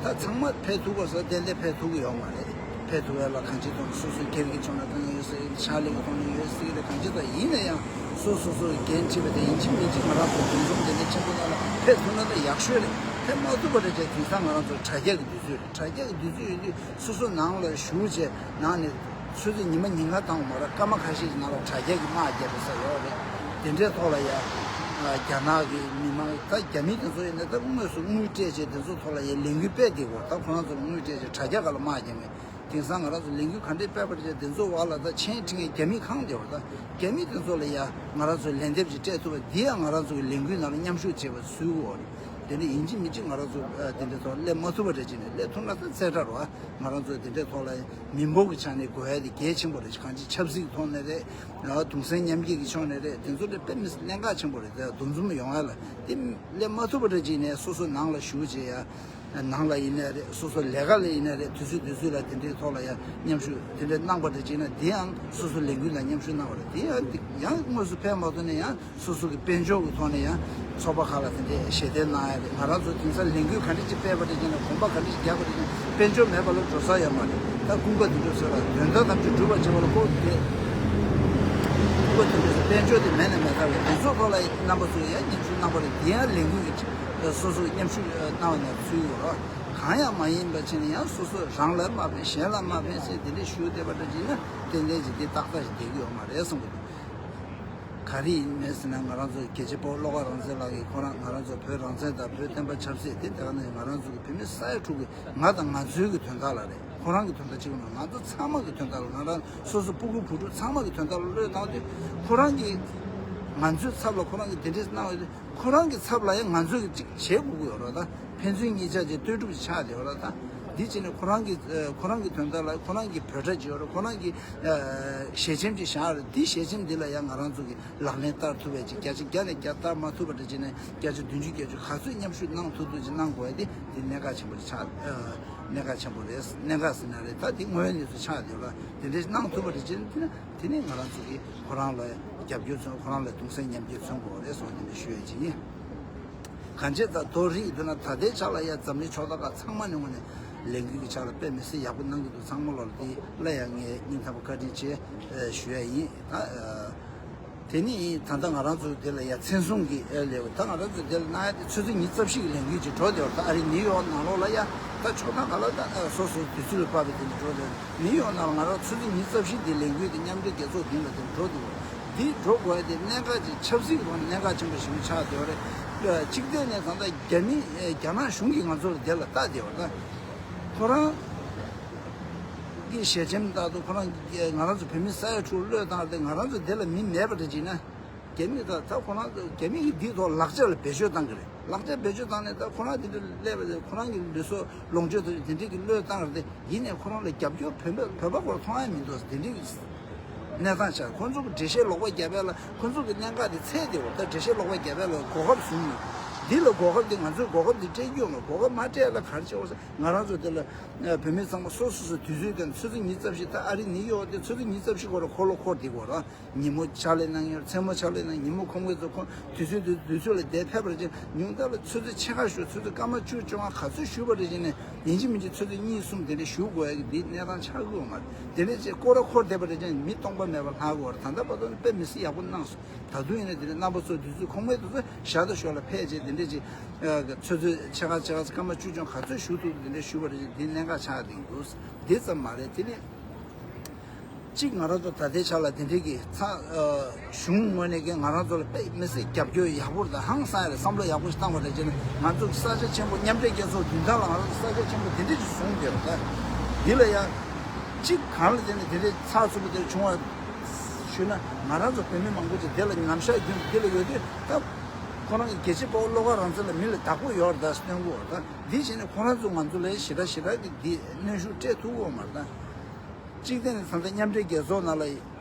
ད་ཚང་མ་ཕེབས་ཐུབ་པ་ཟེར་ཏན་ཏན་ཕེབས་ཐུབ་ཀྱི་ཡོད་མ་རེད། ཕེབས་ཐུབ་ཡ་ལ་གང་ཅི་དང་སོ་སོའི་སྒེར་གྱི་ཕྱོགས་ནས་གང་ཡོད་ཟེར་ཕྱག་ལས་ཀྱི་ཐོག་ནས་ཡོད་ཟེར་གྱི་རེད། གང་ཅི་དང་ཡིན་ན་ཡང་སོ་སོ་སོའི་འགན་འཁྲི་བ་དེ་ཡིན་གཅིག་མིན་གཅིག་ང་རང་ཚོ་འདུ་འཛོམས་དེ་འདྲའི་ཆེན་པོ་ནང་ལ་ཕེབས་ཐུབ་ན་ད་ཡག་ཤོས་རེད། ཕེབས་མ་ཐུབ་པ་རེད་ཅེས་དེང་སང་ང་རང་ཚོ་དྲ་རྒྱ་གི་དུས་ཚོད་རེད། དྲ་རྒྱ་གི་དུས་ཚོད་ཡོད་དུས་སོ་སོ་ནང་ལ་བཞུགས་བྱས་ནང་ནས་ཆུ་ཚོད་ཉི་མ་ཉིན་གང་བཏང་བ་མ་རེད། སྐར་མ་ཁ་ཤས་ཀྱི་ནང་ལ་དྲ་རྒྱ་གི་དམག་རྒྱག་པའི་ས་ཡོད་རེད། དེ་འདྲའི་ཐོག་ལ་ཡ་རྒྱ་ནག་གི་མི་མང་ད་རྒྱ་མི་དེ་ཚོ་ཡིན་ན་ད་དངོས་སུ་དངུལ་སྤྲད་བྱས་དེ་ཚོ་ཐོག་ལ་ཡ་ལས་འགུལ་སྤེལ་བསྡད་ཡོད་རེད། ད་ཁོ་རང་ཚོར་དངུལ་སྤྲད་བྱས་དྲ་རྒྱ་སྒང་ལ་དམག་རྒྱག་མཁན། དེང་སང་ང་རང་ཚོ་ལས་འགུལ་ག་འདྲས་སྤེལ་བ་རེད་དེ་ཚོ་བར་ལ་ད་ཆེན་ཁྲིང་རྒྱ་མི་གང་བསྡད་ཡོད་རེད། ད་རྒྱ་མི་དེ་ཚོ་ལ་ཡ་ང་རང་ཚོས་ལན་འདེབས་ཅིག་སྤྲད་ཐུབ་པ་འདི་ཡང་ང་རང་ཚོ་གི་ལས་འགུལ་ནང་ལ་མཉམ་ཞུགས་བྱེད་པ་ཚུད་ཡོད་རེད། དེ་འདྲ་ཡིན་གཅིག་མིན་གཅིག་ང་རང་ཚོ་ཨ་དེ་འདྲའི་ཐོག་སླེབས་མ་ཐུབ་པ་རེད་ཅེས་ནས་སླེབས་ཐུབ་ན་ད་རྩེ་གྲ་རེད་བ། ང་རང་ཚོ་དེ་འདྲའི་ཐོག་ལ་མི་འབོར་གྱི་ཆ་ནས་དགོས་ཡ་དེ་གལ་ཆེན་པོ་རེད། གང་ཅི་ཆབ་སྲིད་ཀྱི་ཐོག་ནས་རེད། གདུང་སེམས་མཉམ་སྐྱེད་ཀྱི་ཕྱོགས་ནས་རེད། དེ་ཚོ་དེ་དཔེ་མི་སྲིད་གནད་འགག་ཆེན་པོ་རེད། དེ་འདུ་འཛོམས་ཡོང་ཡ་ལ་དེ་སླེབས་མ་ཐུབ་པ་རེད་ཅེས་ནས་སོ་སོ་ནང་ལ་བཞུགས་བྱས་ཡ། ནང་ལ་ཡིན་ནའི་རེད། སོ་སོ་ལས་ཀ་ལ་ཡིན་ནའི་རེད། དུས་ཚོད་དུས་ཚོད་ལ་དེ་འདྲའི་ཐོག་ལ་ཡང་མཉམ་ཞུགས་དེ་འདྲ་གནང་པ་རེད་ཅེས་ན་དེ་ཡང་སོ་སོ་ལས་འགུལ་ལ་མཉམ་ཞུགས་གནང་བ་རེད། དེ་ཡང་ཡང་དངོས་སུ་ཕེབས་མ་ཐུབ་ན་ཡང་སོ་སོ་གི་དཔལ་འབྱོར་གྱི་ཐོག་ནས་ཡང་ཚོགས་པ་ཁག་ལ་དེ་འདྲའི་ཞལ་འདེབས་གནང་ཡ་རེད། ང་རང་ཚོ་དེང་སང་ལས་འགུལ་ག་འདྲ་ཅིག་སྤེལ་བ་རེད་ཅེ་ན་གོམ་པ་ག་འདྲ་ཅིག་རྒྱག་པ་རེད་ཅེ་ན་དཔལ་འབྱོར་མེད་པ་ལ་འགྲོ་ས་ཡོད་མ་རེད། ད་ཀུན་དགའ་དོན་གྲུབ་ཟེར་བ་དོན་དག་ཐམས་ཅད་འགྲུབ་པར་བྱེད་པ་ལ་ཁོ་དེ་ཀུན་དགའ་དོན་གྲུབ་ཟེར་དཔལ་འབྱོར་དེ་མེད་ན་མེད་ཐབས་རེད། དེ་ཚོ་ཐོག་ལ་རྣམ་པ་ཚོས་ཡང་མཉམ་ཞུགས་གནང་བ་རེད། དེ་ཡང་ལས་འགུལ་གྱི་སོ་སོ་མཉམ་ཞུགས་གནང་བ་ནང་ཚུད་ཡོད་རེད། གང་ཡང་མ་ཡིན་པ་བྱས་ན་ཡང་སོ་སོ་རང་ལ་དམའ་བས་གཞན་ལ་དམའ་བས་ཟེར་དེ་འདྲས་ཞུ་བསྡད་པ་འདྲ་བྱས་ན་ཏན་ཏན་ཅིག་དེ་ཏག་ཏག་ཞིག་བསྡད་ཀྱི་ཡོད་མ་རེད་བསམ་གྱི་འདུག་ག་རེ་ཡིན་མིན་ཟེར་ན་ང་རང་ཚོ་རྒྱལ་གཅེས་དཔའ་བོ་བློ་དགའ་རང་བཙན་ལགས་ཀྱིས་ཁོ་རང་ང་རང་ཚོ་བོད་རང་བཙན་དང་བོད་བསྟན་པ་ཆབ་སྲིད་དེ་དེ་ག་ནས་ང་རང་ཚོ་གི་བོད་མི་ས་ཡ་དྲུག་གི་ང་དང་ང་ཚོའི་གི་དོན་དག་ལ་རེད། ཁོ་རང་གི་དོན་དག་གཅིག་མིན་ང་ཚོ་ཚང་མ་གི་དོན་དག་ལ་ང་རང་སོ་སོ་སྤུ་གུ་བུ་ཕྲུག་ཚང་མ་གི་དོན་དག་ལ་བློས་བཏང་དུས་ཁོ་རང་གི་ང་ཚོའི་ཚབ་ལ་ཁོ་རང་གི་དེ་འདྲས་གནང་བ་དེ། ཁོ་རང་གི་ཚབ་ལ་ཡང་ང་ཚོས་ཀྱི་ཅིག་བྱེད་དགོས་ཀྱི་ཡོད་རེད་ད། ཕན་ཚུན་གཉིས་ཆ་ཅིག་ལྟོས་གྲུབ་ཅིག་ཆགས་བསྡད་ཡོད་རེད་ད། འདི་བྱས་ནས་ཁོ་རང་གི་ཁོ་རང་གི་དོན་དག་ལ་ཁོ་རང་གི་འབོད་སྒྲ་ཅིག་ཡོད་རེད། ཁོ་རང་གི་ཞལ་ཆེམས་ཅིག་བཞག་རེད། འདི་ཞལ་ཆེམས་འདི་ལ་ཡང་ང་རང་ཚོ་གི་ལག་ལེན་བསྟར་ཐུབ་པའི་ཅིག་བརྒྱ་ཆ་བརྒྱ་ནས་བརྒྱ་བསྟར་མ་ཐུབ་པ་འདྲ་བྱས་ནས་བརྒྱ་ཆ་བདུན་ཅུ་བརྒྱད་ཅུ་ག་ཚོད་མཉམ་ཞུགས་གནང་ཐུབ་ཐུབ་ཅིག་གནང་དགོས་ཡ་འདི་འདི་གནད་འགག་ཆེན་པོ་ཅིག་ཆགས། གནད་འགག་ཆེན་པོ་རེད། གནད་འགག་ཟེར་ན་རེད་ད། འདི་དངོས་ཡོད་གནས་ཚུལ་ཆགས་བསྡད་ཡོད་རེད། དེ་འདྲ་གནང་ཐུབ་པ་འདྲ་བྱས་ན་དེ་ན། དེ་ནས་ང་རང་ཚོ་གིས་ཁོ་རང་ལ་རྒྱབ་སྐྱོར་མཚོན། ཁོ་རང་ལ་གདུང་སེམས་མཉམ་སྐྱེད་མཚོན་དགོས་རེད་སོགས་དེ་འདྲ་ཞུ་ཡ་ཅིག་ཡིན། གང་ཅི་ད་དོ་རིག་འདི་ན་ད་ལྟའི་ཆ་ལ་ཡ་འཛམ་གླིང་ཕྱོགས་མཐའ་ཁག་ཚང་མ་ནས་ངོས་ནས་ལས་འགུལ་གྱི་ཆ་ལ་དཔེ་མི་སྲིད་ཡག་པོ་གནང་གི་འདུག་ཚང་མ་ལོ་ལ་དེ་ལ་ཡང་ངས་སྙིང་ཐག་པ་བཀའ་དྲིན་ཆེ་ཞུ་ཡ་ཡིན། ད་དེ་ནི་ད་ལྟ་ང་རང་ཚོ་དེ་ལ་ཡ་མཚན་སྲུང་གི་ལས་ད་ང་རང་ཚོ་དེ་ལ་གནང་ཡ་དེ་ཆུ་ཚོད་ཉི་ཤུ་རྩ་བཞི་གི་ལས་འགུལ་ཅིག་འགྲོ་བསྡད་ཡོད་རེད། ད་ཨ་རི་ནིའུ་ཡོག་ནང་ལོགས་ལ་ཡ་ད་ཕྱོགས་མཐའ་ག་ལ་ད་སོ་སོའི་དུས་ཚོད་ལ་བབས་པའི་དེ་འདྲ་འགྲོ་བསྡད་ཡོད་རེད། མི་ཡོང་ན་ང་རང་ཆུ་ཚོད་ཉི་ཤུ་རྩ་བཞི་འདི་ལས་འགུལ་འདི་མཉམ་འབྲེལ་རྒྱལ་ཚོགས་འདི་ལ་འདི་འགྲོ་དགོས། འདི་འགྲོ་དགོས་ཡ་དེ་གནད་འགག་ཅིག་ཆབ་སྲིད་ཀྱི་ཐོག་ནས་གནད་འགག་ཆེན་པོ་ཞིག་ཆགས་བསྡད་ཡོད་རེད། གཅིག་བལྟས་ནས་ད་ལྟ་རྒྱ་མི་རྒྱ་ནག་གཞུང་གིས་ང་ཚོ་ལ་དེ་ལ་ལྟ་བསྡད་ཡོད་རེད། ཁོ་རང་གི་ཞལ་ཆེམས་ལྟར་དུ་ཁོ་རང་ང་རང་ཚོ་བོད་མི་ས་ཡ་དྲུག་བློས་བཏང་རེད། ང་རང་ཚོ་དེ་ལ་མི་མེད་པ་རེད་ཅེ་ན། རྒྱ་མི་ད་ད་ཁོ་རང་རྒྱ་མི་གིས་འདིའི་ཐོག་ལག་ཆ་ལ་བེད་སྤྱོད་བཏང་གི་རེད། ལག་ཆ་བེད་སྤྱོད་བཏང་ནས་ད་ཁོ་རང་དེ་འདྲ་སླེབས་པ་དེ་ཁོ་རང་གི་ལུས་སྲོག་ལོངས་སྤྱོད་དེ་དེ་འདྲས་ཀྱི་བློས་བཏང་རེད་དེ། ཡིན་ནའི་ཁོ་རང་ལ་རྒྱབ་སྐྱོར་བོད་པ་བོད་པ་སྐོར་མཐོང་ཡ་མི་འདུག་དེ་འདྲས་ཀྱི་གནས་སྟངས་ཆགས། ཁོ་ཚོ་གི་འགྲེལ་བཤད་ལོག་པ་རྒྱབ་པ་ལ་ཁོ་ཚོ་གི་གནད་འགག་དེ་ཚད་དེ་བར་ད་འགྲེལ་བཤད་ལོག་པ་རྒྱབ་པ་ལ་གོ་སྐབས་བཟུང་ཡོད། འདི་ལ་གོ་སྐབས་དེ་ང་ཚོས་གོ་སྐབས་དེ་སྤྲད་རྒྱུ་ཡོད་མ་རེད། གོ་སྐབས་མ་སྤྲད་ལ་ག་རེ་བྱེད་དགོས་ཟེར། ང་རང་ཚོ་དེ་ལ་བོད་མི་ཚང་མ་སོ་སོ་སོ་དུས་ཚོད་དང་ཆུ་ཚོད་ཉི་ཤུ་རྩ་བཞི་ད་ཨ་རི་ནིའུ་ཡོག་དེ་ཆུ་ཚོད་ཉི་ཤུ་རྩ་བཞི་སྐོར་ལ་འཁོར་ལོ་འཁོར་བསྡད་དགོས་རེད། ཉིན་མོ་ཕྱག་ལས་གནང་ཡོད། མཚན་མོ་ཕྱག་ལས་གནང་། ཉིན་མོ་ཁོམ་གི་ཚོ་ཁོང་དུས་ཚོད་དུས་དུས་ཚོད་ལ་བསྡད་ཕེབས་པར་བྱས། ཉུང་མཐའ་ལ་ཆུ་ཚོད་ཕྱེད་ཀ་བཞུགས། ཆུ་ཚོད་སྐར་མ་བཅུ་བཅོ་ལྔ་ག་ཚོད་བཞུགས་པ་རེད་ཅེ་ནས་ཡིན་གཅིག་མིན་གཅིག་ཆུ་ཚོད་གཉིས་གསུམ་དེ་འདྲ་བཞུགས་དགོས་ཡ་གི་འདི་གནས་སྟངས་ཆགས་ཀྱི་ཡོད་མ་རེད། དེ་འདྲ་བྱས་སྐོར་ར་འཁོར་བསྡད་པ་རེད་ཅེ་ནས་མི་སྟོང་པ་མེད་པ་ལྷག་གི་ཡོད་རེད། ད་ལྟ་བར་དུ་ནི་དཔེ་མི་སྲིད་ཡག་པོ་གནང་སོང་། ད་དུང་ཡིན་ན་དེ་འདྲ་རྣམ་པ་ཚོ་དུས་ཚོད་ཁོམ་གི་དུས་ཚོད་ཞག་དང་ཞོགས་ལ་ཕེབས་བྱས་དེ་འདྲ་ཅིག་ཆུ་ཚོད་ཕྱེད་ཀ་ཕྱེད་ཀ་སྐར་མ་བཅུ་བཅོ་ལྔ་ག་ཚོད་བཞུགས་ཐུབ་དེ་འདྲ་བཞུགས་པ་རེད་ཅེ་འདི་གནད་འགག་ཆགས་བསྡད་ཀྱི་འདུག་འདི་ཙམ་མ་རེད། དེ་ནི། གཅིག་ང་རང་ཚོ་ད་ལྟའི་ཆ་ལ་དེ་འདྲའི་གི་ཚ་གཞུང་ངོས་ནས་ཀྱི་ང་རང་ཚོ་ལ་དཔེ་མི་སྲིད་རྒྱབ་སྐྱོར་ཡག་པོ་དང་ཧང་སང་ཡ་རེད། བསམ་བློ་ཡག་པོ་ཞིག་བཏང་བ་རེད་ཅེ་ན། ང་ཚོ་གི་ས་ཆ་ཆེན་པོ་མཉམ་འབྲེལ་རྒྱལ་ཚོགས་མདུན་ཐང་ལ་ང་རང་ཚོ་ས་ཆ་ཆེན་པོ་དེ་འདྲ་ཞིག་བཟུང་བསྡད་པ་ད། འདི་ལ་ཡང་གཅིག་གང་ལ་བརྟེན་ནས་དེ་འདྲའི་ཚགས་ཚུད་པོ་དེ་བྱུང་བ་ཞུས་ན། ང་རང་ཚོ་བོད་མི་མང་པོ་ཅིག་དེ་ལ་ནམ་ཞག་རྒྱུན་འདི་ལ་ཡོད་དུས་ད་ཁོ་རང་གི་རྒྱལ་གཅེས་དཔའ་བོ་བློ་དགའ་རང་བཙན་ལ་མི་ལ་བདག་པོ་ཡོད་རེད་ད་སྟོན་གོ་ད། འདི་བྱས་ནས་ཁོ་རང་ཚོ་ང་ཚོ་ལ་ཞེ་དྲག་ཞེ་དྲག་གི་འདི་གནོན་ཤུགས་སྤྲད་ཐུབ་ཀྱི་ཡོད་མ་རེད་ད། གཅིག་དེ་ནི་ད་ལྟ་མཉམ་འབྲེལ་རྒྱལ་ཚོགས་ནང་ལ་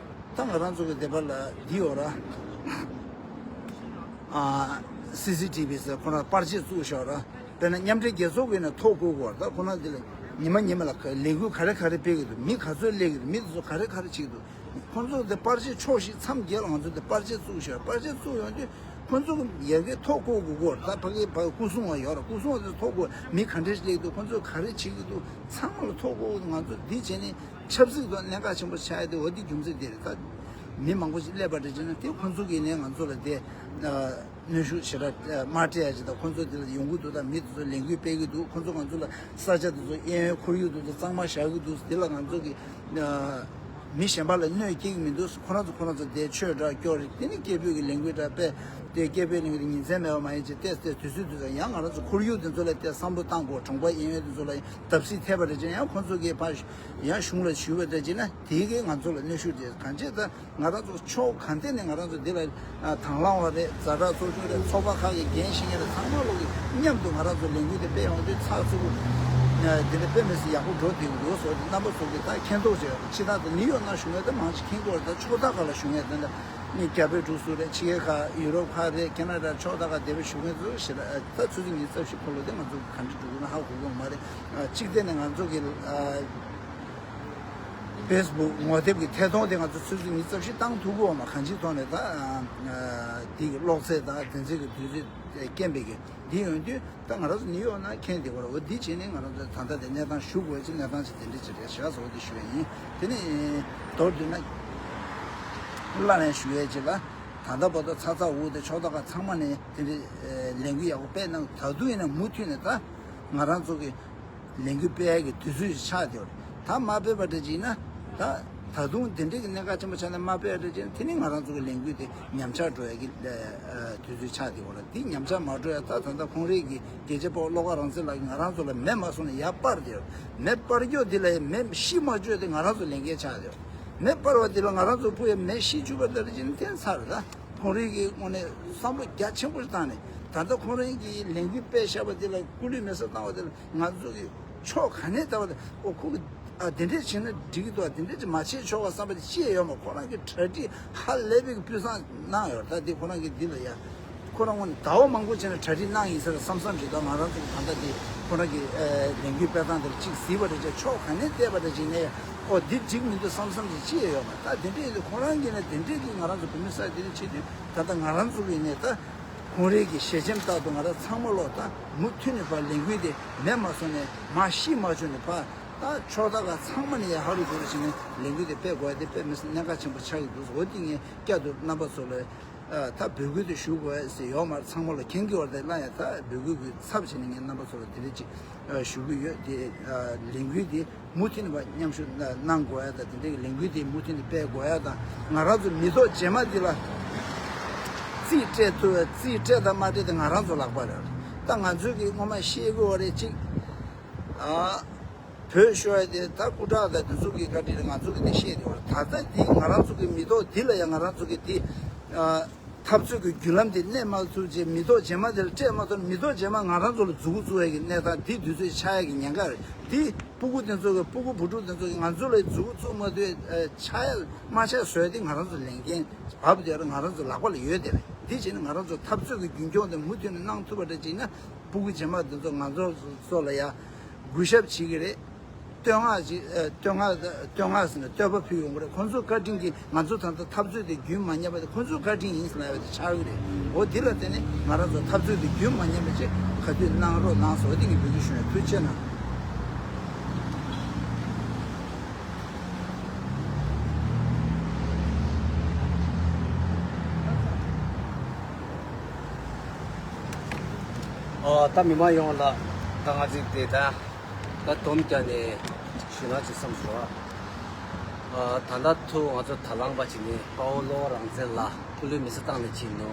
ད་ང་རང་ཚོ་གི་སྡེ་པ་ལ་འདི་ཡོད་ར། ཨ། སི་སི་ཊི་བི་ཟེར་ཁོ་རང་པར་ཆས་བཙུགས་ཤག་ར། དཔེར་ན་མཉམ་འབྲེལ་རྒྱལ་ཚོགས་ཀྱི་ནས་ཐོ་བཀོད་དགོས་ར། ད་ཁོ་རང་འདི་ལ་ཉི་མ་ཉི་མ་ལ་ལས་འགུལ་ག་རེ་ག་རེ་སྤེལ་གི་འདུག་མི་ག་ཚོད་སླེབས་གི་འདུག་མི་དེ་ཚོ་ག་རེ་ག་རེ་བྱེད་གི་འདུག་ཁོ་ཚོ་དེ་པར་ཆས་ཕྱོགས་བཞི་མཚམས་བརྒྱད་ལ་ང་ཚོ་དེ་པར་ཆས་བཙུགས་ཤག་པར་ཆས་བཙུགས་ཡོང་དུས། ཁོ་ཚོ་གི་ཡ་གི་ཐོ་བཀོད་དགོས་ཀྱི་ཡོད་རེད། ད་ཕ་གི་ཕ་གི་སྐུ་སྲུང་བ་ཡོད་རེད། སྐུ་སྲུང་བ་ཚོ་ཐོ་བཀོད། མི་ག་འདྲས་སླེབས་འདུག་ཁོ་ཚོས་ག་རེ་བྱེད་ཀྱི་འདུག་ཚང་མ་ལ་ཐོ་བཀོད། ང་ཚོ་འདི་བྱས་ནས་ཆབ་སྲིད་ཐོག་གནད་འགག་ཆེན་པོ་ཆགས་ཡ་དེ་འོ་དེ་རྒྱུ་མཚན་དེ་རེད། ད་མི་མང་པོ་ཞིག་སླེབས་པ་འདྲ་བྱས་ན་དེ་ཁོ་ཚོ་གིས་ནས་ང་ཚོ་ལ་དེ་གནོན་ཤུགས་ཞེ་དྲག་མ་སྤྲད་ཡ་ཅིག་དང་། ཁོ་ཚོ་དེ་ལ་ཡོང་གི་འདུག་ད་མི་དེ་ཚོ་ལས་འགུལ་སྤེལ་གྱི་འདུག་ཁོ་ཚོ་ང་ཚོ་ལ་ས་ཆ་དེ་ཚོ་གཡས་གཡོན་ཁོར་ཡུག་དེ་ཚོ་གཙང་མ་བཞག་གི་འདུག་དེ་ལ་ང་ཚོ་གི་མི་གཞན་པ་ལ་གནོད་སྐྱེལ་གྱི་མི་འདུག་ཁོ་རང་ཚོ་ཁོ་རང་ཚོ་དེ་ཆོས་འདྲ་སྐྱོར་རེད། དེ་ནི་སྐད་འབོད་ཀྱི་ལས་འགུལ་འདྲ་སྤེལ་ཏེ། སྐད་འབོད་ལས་འགུལ་དེ་ཉིན་མཚན་མེད་པ་མ་ཡིན་ཅིག་ཏེ་ཏེ་དུས་ཚོད་དུས་ཚོད་ཡང་ང་རང་ཚོ་ཁོར་ཡུག་དེ་ཚོ་ལ་ཏེ་བསམ་བློ་བཏང་དགོས། གྲོང་པ་གཡས་གཡོན་དེ་ཚོ་ལ་བརྡབ་གསིག་ཐེབས་པ་འདྲ་བྱས་ན་ཡང་ཁོ་ཚོ་གིས་ཕར་ཡང་གཞུང་ལ་ཞུས་པ་འདྲ་བྱས་ན་དེ་གིས་ང་ཚོ་ལ་གནོན་ཤུགས་རེད། གང་བྱས་ད་ང་རང་ཚོ་ཕྱོགས་གང་ཐད་ནས་ང་རང་ཚོ་འདི་ལ་ཨ་དང་བླངས་པ་རེད། ཛ་དྲག་ཚོགས་ཆུང་རེད། ཚོགས་པ་ཁག་གི་འགན་བཞེས་མཁན་རེད། ཚང་མ་ལོག་གིས་མཉམ་དུ་ང་རང་ཚོ་ལས་འགུལ་དེ་སྤེལ་ཡོང་དུས་ཚགས་ཚུད་པོ་ཨ་འདི་འདྲ་དཔེ་མི་སྲིད་ཡག་པོ་འགྲོ་བསྡད་ཀྱི་འདུག་ཟེར་ཏེ་རྣམ་པ་ཚོ་གིས་ད་མཁྱེན་རྟོགས་བྱས་ཡོད། ཕྱི་ཐག་ཏུ་ནིའུ་ཡོག་ནང་བཞུགས་མཁན་ད་མང་ཆེ་མཁྱེན་གྱི་ཡོད་རེད། ད་ཕྱོགས་མཐའ་ཁག་ལ་བཞུགས་མཁན་དེ་འདྲ་ནི་རྒྱ་བལ་འབྲུག་གསུམ་རེད། ཕྱི་རྒྱལ་ཁག་ཡུ་རོབ་ཁག་རེད། ཁེ་ན་ཌ་ཕྱོགས་མཐའ་ཁག་དེ་བས་བཞུགས་མཁན་ཚོ་ཞེ་དྲག་ད་ཆུ་ཚོད་ཉི་ཤུ་རྩ་བཞི་འཁོར་ལོ་དེ་ང་ཚོ་ག་འདྲ་འགྲོ་གི་ན་ཧ་གོ་གི་ཡོད་མ་རེད། ཨ་གཅིག་བལྟས་ན་ང་ཚོ་གི་ཨ་ཕེ་སི་བུག་ངོ་དེབ་ཀྱི་ཐད་གཏོང་དེ་ང་ཚོ་ཆུ་ཚོད་ཉི་ཤུ་རྩ་བཞི་བཏང་ཐུབ་ཀྱི་ཡོད་མ། གང་ཅིའི་ཐོག་ནས་ད་ཨ་དེ་གི་གློག་ཚད་དང་དེ་ཚོ་གི་དུས་ཚོད་རྐྱེན་པས་གི་འདི་ཡོང་དུས་ད་ང་རང་ཚོ་ནིའུ་ཡོག་ནང་མཁྱེན་བསྡད་ཀྱི་ཡོད་རེད། འོ་འདི་བྱས་ནས་ང་རང་ཚོ་ད་ལྟ་དེ་གནས་སྟངས་ཞུ་དགོས་ཀྱི་གནས་སྟངས་ཅིག་དེ་འདྲ་ཅིག་རེད་ཤག་ཟེར་བ་དེ་ཞུ་ཡ་ཡིན། དེ་ནས་མདོར་བསྡུས་ན་སླར་ཡང་ཞུ་ཡ་ཅིག་ལ། ད་ལྟ་བར་དུ་ཚ་ཚ་འུར་འུར་དེ་ཕྱོགས་མཐའ་ཁག་ཚང་མ་ནས་དེ་འདྲའི་ལས་འགུལ་ཡག་པོ་སྤེལ་གནང་། ད་དུང་ཡིན་ན་མུ་མཐུད་ནས་ད་ང་རང་ཚོ་གི་ལས་འགུལ་སྤེལ་ཡག་གི་དུས་ཚོད་ཅིག་ཆགས་བསྡད་ཡོད་རེད། ད་མ་སྤེལ་བ་འདྲ་ཅིག་ཡིན་ན་ད་ད་དུང་དེ་འདྲའི་གི་གནད་འགག་ཆེན་པོ་ཆགས་ན་མ་སྤེལ་བ་འདྲ་ཅིག་ཡིན་ན་དེ་ནི་ང་རང་ཚོ་གི་ལས་འགུལ་དེ་ཉམས་ཆག་འགྲོ་ཡག་གི་དུས་ཚོད་ཆགས་བསྡད་ཡོད་རེད། དེ་ཉམས་ཆག་མ་འགྲོ་ཡག་ད་ད་ལྟ་ཁོང་རང་གི་རྒྱལ་གཅེས་དཔའ་བོ་བློ་དགའ་རང་བཙན་ལགས་ཀྱིས་ང་རང་ཚོ་ལ་མེ་མ་སྲེག་ནས་ཡར་སྤར་བསྡད་ཡོད་རེད། མེ་སྤར་རྒྱུ་འདི་ལ་ཡང་མེ་ཤི་མ་བཅུག་དེ་ང་རང་ཚོ་ལས་འགན་ཆགས་ཡོད། མེ་སྤར་བ་འདི་ལ་ང་རང་ཚོ་སྤུ་ཡ་མེ་ཤི་བཅུག་པ་ལྟར་གྱིས་ནི་ཐན་ཚར་ད། ཁོང་རང་གི་དངོས་གནས་བསམ་བློ་རྒྱ་ཆེན་པོ་ཞིག་བཏང་ནས་ད་ལྟ་ཁོང་རང་གིས་ལས་འགུལ་སྤེལ་བཞག་པ་འདི་ལ་སྐུ་ལུས་མེ་སྲེག་བཏང་བ་འདི་ལ་ང་ཚོ་གི་ཕྱོགས་ག་ནས་ལྟ་བ་དང་། ཨོ་ཁོ་གི་ཨ་དེ་འདྲས་བྱས་ན་འགྲིག་གི་འདུག་ཨ་དེ་འདྲས་ཅིག་མ་བྱས་ཆོག་པ་བསམ་པ་དེ་ཅི་ཡང་ཡོད་མ། ཁོ་རང་གི་གྲ་སྒྲིག་ཧ་ལས་པའི་གི་སྤུས་བཟང་གནང་ཡོད་རེད། ད་དེ་ཁོ་རང་གི་འདི་ལ་ཡ། ཁོ་རང་ངོ་ནས་ཟླ་བ་མང་པོ་བྱས་ནས་གྲ་སྒྲིག་གནང་ཡིན་ས་རེད་བསམ་བསམ་ཞིག་ད་ང་རང་ཚོ་གི་ད་ལྟ་དེ་ཁོ་རང་གི་ཨ་ལས་འགུལ་སྤེལ་སྟངས་དེར་ཅིག་གཟིགས་པ་རེད་ཅེས་ཕྱོགས་ག་ནས་བལྟས་པ་རེད་ཅིག་ནས་ཨོ་འདི་འགྲིག་མི་འདུག་བསམ་བསམ་ཞིག་ཅི་ཡང་ཡོད་མ། ད་དེ་འདྲས་ཡིན་དུས་ཁོ་རང་གིས་ནས་དེ་འདྲས་ཀྱི་ང་རང་ཚོ་བོད་མི་ས་དེ་འདྲས་བྱེད་དུས་ད་ལྟ་ང་རང་ཚོ་གིས་ནས་ད་ཁོང་རང་གི་ཞལ་ཆེམས་ལྟར་དུ་ང་རང་ཚང་མ་ལོག་ད་མུ་མཐུད་ནས་ཕར་ལས་འགུལ་དེ་མེ་མ་སྲེག་ནས་མ་ཤི་མ་བཅུག་ནས་ཕར་ད་ཕྱོགས་མཐའ་ཁག་ཚང་མ་ནས་ཡ་ཧ་རུ་ཀུ་རུ་བྱས་ནས་ལས་འགུལ་དེ་སྤེལ་དགོས་ཡ་དེ་དཔེ་མི་སྲིད་གནད་འགག་ཆེན་པོ་ཆགས་ཀྱི་འདུག་འོ་དེ་ངས་བསྐྱར་དུ་རྣམ་པ་ཚོ་ལ་ཨ་ད་འབོད་སྐུལ་དེ་ཞུ་དགོས་ཟེར་ཡོད་མ་རེད། ཚང་མ་ལ་མཁྱེན་གྱི་ཡོད་རེད། ལ་ཡ་ད་འབོད་སྐུལ་གྱི་ཚབ་བྱས་ནས་ངས་རྣམ་པ་ཚོ་ལ་དེ་རིགས་ཅིག་ཨ་ཞུ་གི་ཡོད། དེ་ཨ་ལས་འགུལ་དེ་མུ་མཐུད་ནས་མཉམ་ཞུགས་གནང་དགོས་ཡ་དང་། དེ་འདྲའི་ལས་འགུལ་དེ་མུ་མཐུད་ནས་སྤེལ་དགོས་ཡ་དང་། ང་རང་ཚོ་མི་ཐོག་རྗེས་མ་འདི་ལ་རྩིས་སྤྲད་ཐུབ། རྩིས་སྤྲད་དང་མ་སྤྲད་དེ་ང་རང་ཚོ་ལག་པ་རེད། ད་ང་ཚོས་ཀྱི་སྔོན་མ་ཤེས་དགོས་པ་རེད། གཅིག་ཨ། བོད་ཤོར་ཡ་དེ་ད་སྐུ་དྲག་དང་དེ་ཚོ་གི་བཀའ་དྲིན་རེད། ང་ཚོ་གི་དེ་ཤེས་དེ་བར་ད་ལྟ་འདི་ང་རང་ཚོ་གི་མི་ཐོག་འདི་ལ་ཡང་ང་རང་ཚོ་གི་དེ་ཨ་འཐབ་རྩོད་ཀྱི་བརྒྱུད་ལམ་དེ་གནས་མ་ཐུབ་རྗེས་མི་ཐོག་རྗེས་མ་དེ་ལ་སྤྲད་མ་ཐུབ། མི་ཐོག་རྗེས་མ་ང་རང་ཚོ་ལ་མཛུ་གུ་བཙུགས་ཡ་གི་གནས་སྟངས་འདི་དུས་ཚོད་ཆགས་ཡ་གི་ཉེན་ཁ་རེད། འདི་སྤུ་གུ་དེ་ཚོ་གི་སྤུ་གུ་བུ་ཕྲུག་དེ་ཚོ་གི་ང་ཚོ་ལ་མཛུ་གུ་བཙུགས་མ་ཐུབ་ཡ་ཆགས་ཡ་མ་ཆགས་བཟོ་ཡ་དེ་ང་རང་ཚོ་ལས་འགན་བབས་དེ་ར་ང་རང་ཚོ་ལག་པ་ལ་ཡོད་དེ་རེད། འདི་བྱས་ནས་ང་རང་ཚོ་འཐབ་རྩོད་ཀྱི་རྒྱུན་འཁྱོངས་དེ་མུ་མཐུད་ནས་གནང་ཐུབ་པ་འདྲ་བྱས་ན། སྤུ་གུ་རྗེས་མ་དེ་ཚོ་ང་ཚོ་ཚོ་ལ་ཡ་གུས་ཞབས་བྱེད་ཀྱི་རེད། བསྟོད་བསྔགས་ཅིག་ཨ་བསྟོད་བསྔགས་བསྟོད་བསྔགས་ཟེར་ནས་བསྟོད་པ་ཕུལ་ཡོང་གི་རེད། ཁོང་ཚོའི་བཀའ་དྲིན་གྱིས་ང་ཚོ་ད་ལྟ་འཐབ་རྩོད་དེ་རྒྱུན་མ་ཉམས་པ་དེ་ཁོང་ཚོའི་བཀའ་དྲིན་ཡིན་ཟེར་ལབ་ཡ་དེ་ཆགས་ཀྱི་རེད། འོ་འདི་ལ་བརྟེན་ནས་ང་རང་ཚོ་འཐབ་རྩོད་དེ་རྒྱུན་མ་ཉམས་པ་ཅིག་ག་དུས་གནང་རོགས་གནང་ཟེར་བ་དེ་ངས་འབོད་སྐུལ་ཞུ་ཡ། ཐུགས་རྗེ་གནང་། ཨ་ད་མི་མང་ཡོངས་ལ་ད་ང་ཚོས་དེ་ད་ད་སྡོམ་རྒྱག་ནས་ཞུ་ན་ཅིག་བསམ་སོང་། ཨ་ད་ལྟ་ཐུག་ང་ཚོ་ད་ལངས་པ་ཅིག་ནས་དཔའ་བོ་བློ་དགའ་རང་བཙན་ལགས་སྐུ་ལུས་མེ་སྲེག་བཏང་ནས་ཕྱིན་ནོ།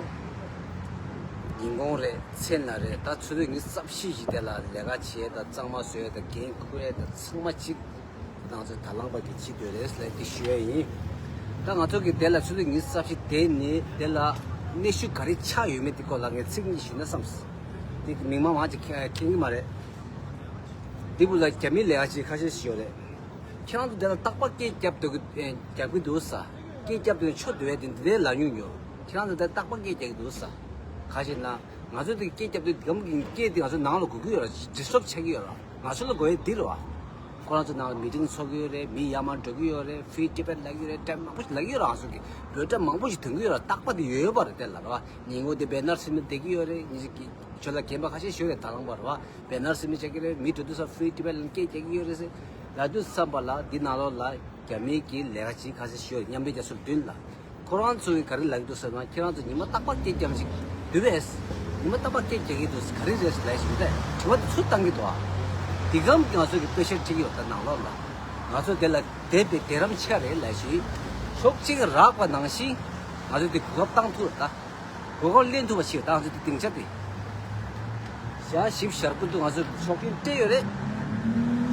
ཉིན་གུང་རེད། མཚན་ལ་རེད། ད་ཆུ་ཚོད་ཉི་ཤུ་རྩ་བཞི་ཞིག་དེ་ལ་ལས་ཀ་བྱས་དང་གཙང་མ་བཟོས་དང་འགན་འཁུར་ཡས་དང་ཚང་མ་གཅིག་ང་ཚོ་ད་ལངས་པ་གི་ཕྱི་སྡོད་རེད་ལབ་དེ་ཞུ་ཡ་ཡིན། ད་ང་ཚོ་གི་དེ་ལ་ཆུ་ཚོད་ཉི་ཤུ་རྩ་བཞི་དེ་ནི་དེ་ལ་གནོན་ཤུགས་ག་རེ་ཆགས་ཡོད་མེད་དེ་སྐོར་ལ་ངས་ཚིག་གཉིས་ཞུས་ན་བསམས། དེ་མི་མང་མང་ཅིག་མཁྱེན་མཁྱེན་གྱི་མ་རེད། དེ་བུ་ལ་རྒྱ་མི་ལས་ཀ་ཅིག་ཁ་ཤས་ཤིག་ཡོད་རེད། ཁྱེད་རང་ཚོ་དེ་ལ་རྟག་པར་སྐད་རྒྱབ་འདུག་གི་རྒྱབ་ཀྱི་འདུག་ས། སྐད་རྒྱབ་འདུག་ཆོ་འདུག་ཡ་དེ་འདི་ལས་ལ་ཉུང་ཉོ། ཁྱེད་རང་ཚོ་དེ་རྟག་པར་སྐད་རྒྱག་གི་འདུག་ས། ག་ཞེ་ན། ང་ཚོ་དེ་སྐད་རྒྱབ་དུས་སྒམ་གྱི་སྐད་དེ་ང་ཚོ་ནང་ལ་གོ་གི་ཡོད་ར། ཌིས་ཊབ་ཆགས་ཀྱི་ཡོད་ར། ང་ཚོ་ལ་དགོས་ཡ་འདི་རེད་བ། ཁོ་རང་ཚོ་ནང་ལ་མི་ཊིང་ཚོགས་ཀྱི་ཡོད་རེད། མི་ཡར་མར་འགྲོ་གི་ཡོད་རེད། Free Tibet ལབ་ཀྱི་ཡོད་རེད། ཊེབ་མང་པོ་ཞིག་ལབ་ཀྱི་ཡོད་རེད། ང་ཚོ་གི་འབོད་སྒྲ་མང་པོ་ཞིག་ཐོན་གྱི་ཡོད་རེད། རྟག་པར་དེ་ཡོད་པ་རེད། དེ་ལ་རེད་བ། ཉིན་གུང་དེ་བེ་ནར་སེ་མི་བསྡད་ཀྱི་ཡོད་རེད། ཉིན་ཞིག་གི་ཁྱོད་ལ་རྒན་པ་ཁ་ཤས་ཞིག་ཡོད་རེད། ད་ལང་པ་རེད་བ། བེ་ནར་སེ་མི་བཅག་གི་རེད། མི་འགྲོ་དུས་ས་Free Tibet ལ་སྐད་རྒྱག་གི་ཡོད་རེད་ཟེར་ལབ་དུས་ཙམ་པ་ལ། འདི་ནང་ལོགས་ལ་རྒྱ་མི་གི་ལས་ཀ་བྱེད་ཁ་ཤས་ཞིག་ཡོད་རེད། མཉམ་འབྲེལ་རྒྱལ་ཚོགས་མདུན་ལ། ཁོ་རང་ཚོས་ག་རེ་ལབ་ཀྱི་འདུག་ཟེར་ན། ཁྱེད་རང་ཚོ་ཉི་མ་རྟག་པར་སྐད་རྒྱབ་ཅིག་འདུག་པས། ཉི་མ་རྟག་པར་སྐད་རྒྱག་གི་འདུག་ག་རེ་རེད་ལབ་བཞིན་པས། དྲི་བ་དེ་ཚུར་བཏང་གི་འདུག་ཨ། དེ་གམ་གྱི་ང་ཚོ་གི་དཔེ་ཤག་བྲིས་ཡོད། ད་ནང་ལོགས་ལ་ང་ཚོ་དེ་ལ་དེ་བས་དེ་རམ་ཆེ་རེད་ལབ་བཞིན། ཕྱོགས་གཅིག་རག་པ་ནང་བཞིན་ང་ཚོ་དེ་གོ་སྐབས་བཏང་ཐུབ་ད། གོ་སྐབས་ལེན་ཐུབ་པ་ཞིག་ད་ང་ཚོ་དེ་སྡིངས་ཆ་དེ། ཞག་བཞི་བཅུ་ཞེ་དགུ་འདུག་ང་ཚོ་ཆོག་མཆན་སྤྲད་ཡོད་རེད།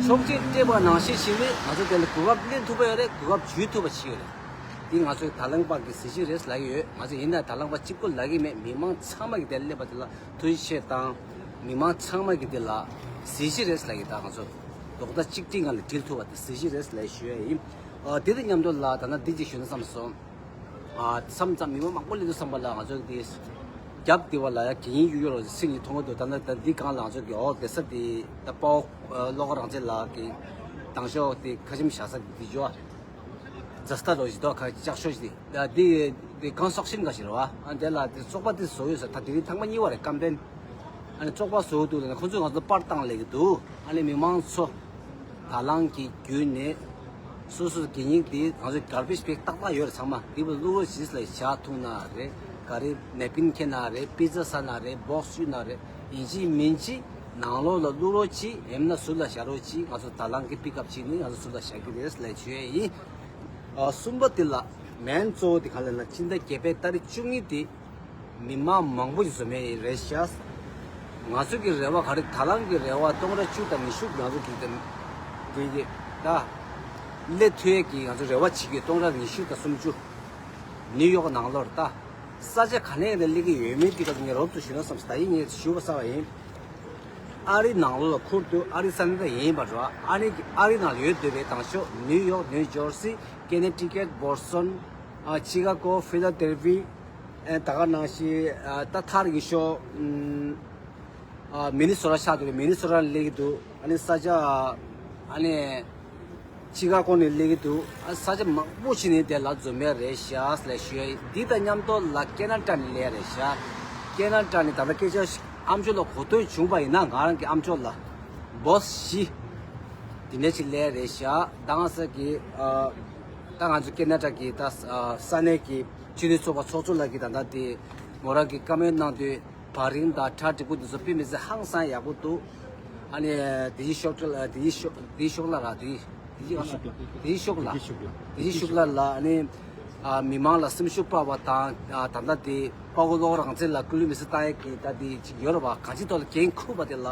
ཆོག་མཆན་སྤྲད་པ་ནང་བཞིན་བྱས་ནས་ང་ཚོ་དེ་ལ་གོ་སྐབས་ལེན་ཐུབ་པ་ཡོད་རེད། གོ་སྐབས་འཇུ་ཐུབ་པ་ཞིག་ཡོད་རེད། འདི་ང་ཚོའི་ད་ལང་པ་གི་གཟི་བརྗིད་རེད་ལབ་ཀྱི་ཡོད། ང་ཚོ་ཡིན་ན་ད་ལང་པ་གཅིག་པོ་ལབ་ཀྱི་མེད། མི་མང་ཚང་མ་གི་དེ་སླེབས་པ་དེ་ལ་ཐུགས་རྗེ་ཆེ་དང་། མི་མང་ཚང་མ་གི་དེ་ལ་གཟི་བརྗིད་རེད་ལབ་ཀྱི། ད་ང་ཚོ་རྡོག་རྩ་གཅིག་སྒྲིལ་ངང་ལ་སྒྲིལ་ཐུབ་པ་དེ་གཟི་བརྗིད་རེད་ལབ་ཞུ་ཡ་ཡིན། ཨ། དེ་དང་མཉམ་དུ་ལ་ད་ན་འདི་གཅིག་ཞུ་ན་བསམ་སོང་། ཨ། མཚམས་མཚམས་མི་མང་མང་པོ་སླེབས་དུས་ཙམ་པ་ལ་ང་ཚོ་གི་དེ་རྒྱབ་དེ་བ་ལ་ཡ་གི་ཡིན་གཡུག་གཡུག་རོགས་སེ་ཉིན་མཐོང་གི་འདུག་ད་ན་ད་འདི་སྒང་ལ་ང་ཚོ་གི་འོ་དེ་ས་དེ་ད་དཔའ་བོ་བློ་དགའ་རང་བཙན་ལགས་ཀྱི་དང་ཤོག་དེ་ཁ་ཆེམས་བཞག་ས་དེ་འདི་ཅོ། རྫ་སྟ་རོ་བཞི་ཏོག་ཁ་ལྕགས་ཤོག་ཞིག་དེ་དེ་དེ་གང་སོག་ཤིན་ག་ཞིག་རེད་བ། ཨ་དེ་ལ་དེ་བཙོག་པ་དེ་བཟོ་ཡོད་ས། ད་དེ་རིང་ཐེངས་མ་གཉིས་པ་རེད། ཀམ་པེན། ཨ་ནི་བཙོག་པ་བཟོ་འདུག་ལ་ནི་ཁོ་ཚོས་ང་ཚོ་པར་བཏང་ལེགས་འདུག་ཨ་ནི་མི་མང་ཚོ་ད་ལང་གི་བརྒྱུད་ནས་སོ་སོ་གི་ཉིན་དེ་ང་ཚོ་གར་བེཇ་བེག་ཏག་ཏག་ཡོད་རེད། ཚང་མ་དེ་བ་བླུག་རོགས་ཞིག་ལ་ཞག་འཐུང་ན་རེད། ག་རེ་ནེ་པིན་ཁྱེར་ན་རེད། པི་ཛ་ཟ་ན་རེད། བོགས་བཤུས་ན་རེད། ཡིན་གཅིག་མིན་གཅིག་ནང་ལོགས་ལ་བླུག་རོགས་གྱིས། ཡང་ན་ཟུར་ལ་བཞག་རོགས་གྱིས། ང་ཚོ་ད་ལང་གི་པིག་ཨབ་བྱས་ནས་ང་ཚོ་ཟུར་ལ་བཞག་གི་རེད་ལབ་ཞུ་ཡས་ཡིན། ཨ། གསུམ་པ་དེ་ལ་མེན་གཙོ་བོ་དེ་ག་ལ་ན་ཕྱི་ཟླ་བརྒྱད་པའི་ཏ་རིག་བཅུ་གཉིས་དེ་མི་མང་མང་པོ་ཞིག་འཛོམས་ཡས་རེད་ཤག་ང་ཚོ་གི་རེ་བ་ག་རེ། ད་ལང་གི་རེ་བ་སྟོང་ཕྲག་བཅུ་དང་ཉི་ཤུ་ང་ཚོ་གི་དེ་དེ་གི་ད་སླེབས་ཐུབ་ཡས་ཀྱི་ང་ཚོ་རེ་བ་བྱེད་ཀྱི། སྟོང་ཕྲག་ཉི་ཤུ་དང་སུམ་ཅུ་ནིའུ་ཡོག་ནང་ལོགས་ད། ས་ཆ་ག་ནས་ལ་སླེབས་ཀྱི་ཡོད་མེད་དེ་ག་ངས་རོབ་ཏུ་ཞུས་ན་བསམ་སོང་། ད་ཡིན་ངས་ཞུ་བ་ས་བ་ཡིན། ཨ་རི་ནང་ལོགས་ལ་ཁུར་དུས་ཨ་རི་ས་གནས་ད་ཡིན་པ་རེད། ཨ་ནི་ཨ་རི་ནང་ལ་ཡོད་སྡོད་པའི་དང་ཤོག་ནིའུ་ཡོག་ནིའུ་ཇོར་སི། ཀེ་ནེ་ཊི་ཀེཊ། བོ་སི་ཊོན། ཨ། ཆི་ཀ་གོ། ཕི་ལ་ཌེལ་ཕི། ཨ། ད་ག་ནང་བཞིན། ཨ། ད་ཐག་རིང་ཤོག་ཨ། མི་ནི་སོ་ཊ་ཆགས་འདུག་མི་ནི་སོ་ཊ་ལ་སླེབས་ཀྱི་འདུག་ཨ་ནི་ས་ཆ། ཨ་ནི་ཆི་ཀ་གོ་ནས་སླེབས་ཀྱི་འདུག་ཨ། ས་ཆ་མང་པོ་ཞིག་ནས་དེ་ལ་འཛོམས་ཡས་རེད་ཤག་ལབ་ཞུ་ཡས། འདི་དང་མཉམ་དུ་ལ་ཀེ་ན་ཌ་ནས་སླེབས་ཡས་རེད་ཤག་ཀེ་ན་ཌ་ནས་ད་ལྟ་སྐད་ཆ་ཞིག་ཨ་མཆོག་ལ་གོ་ཐོས་བྱུང་པ་ཡིན་ན། ང་རང་གི་ཨ་མཆོག་ལ་བོ་སི་བཞི་དེ་འདྲ་ཞིག་སླེབས་ཡས་རེད་ཤག་ད་ང་ཚོ་གི། ཨ། ད་ང་ཚོ་ཀེ་ན་ཌ་གི་ད་ས་གནས་ཀྱི་སྤྱི་མཐུན་ཚོགས་པ་ཚོགས་གཙོ་ལགས་ཀྱིས་ད་ལྟ་དེ་མོ་རང་གི་བཀའ་མོལ་གནང་དུས། བར་རིམ་དང་གྲ་སྒྲིག་པོ་འདི་ཚོ་དཔེ་མི་སྲིད་ཧང་སང་ཡག་པོ་འདུག་ཨ་ནི་དེ་ཡི་ཤོག་ཁྲ་ལ། དེ་ཡི་ཤོག་དེ་ཡི་ཤོག་ལ་ར། དེ་ཡི་དེ་ཡི་ཤོག་ལ། དེ་ཡི་ཤོག་ལ། དེ་ཡི་ཤོག་ལ་ལ། ཨ་ནི། ཨ། མི་མང་ལ་སེམས་ཤུགས་སྤར་བ་དང་། ཨ། ད་ལྟ་དེ་དཔའ་བོ་བློ་དགའ་རང་བཙན་ལ་སྐུ་ལུས་མེ་སྲེག་བཏང་ཡས་ཀྱི་ད་དེ་ཅིག་ཡོད་རེད་བ། གང་ཅིའི་ཐོག་ལ་འགན་འཁུར་བ་དེ་ལ།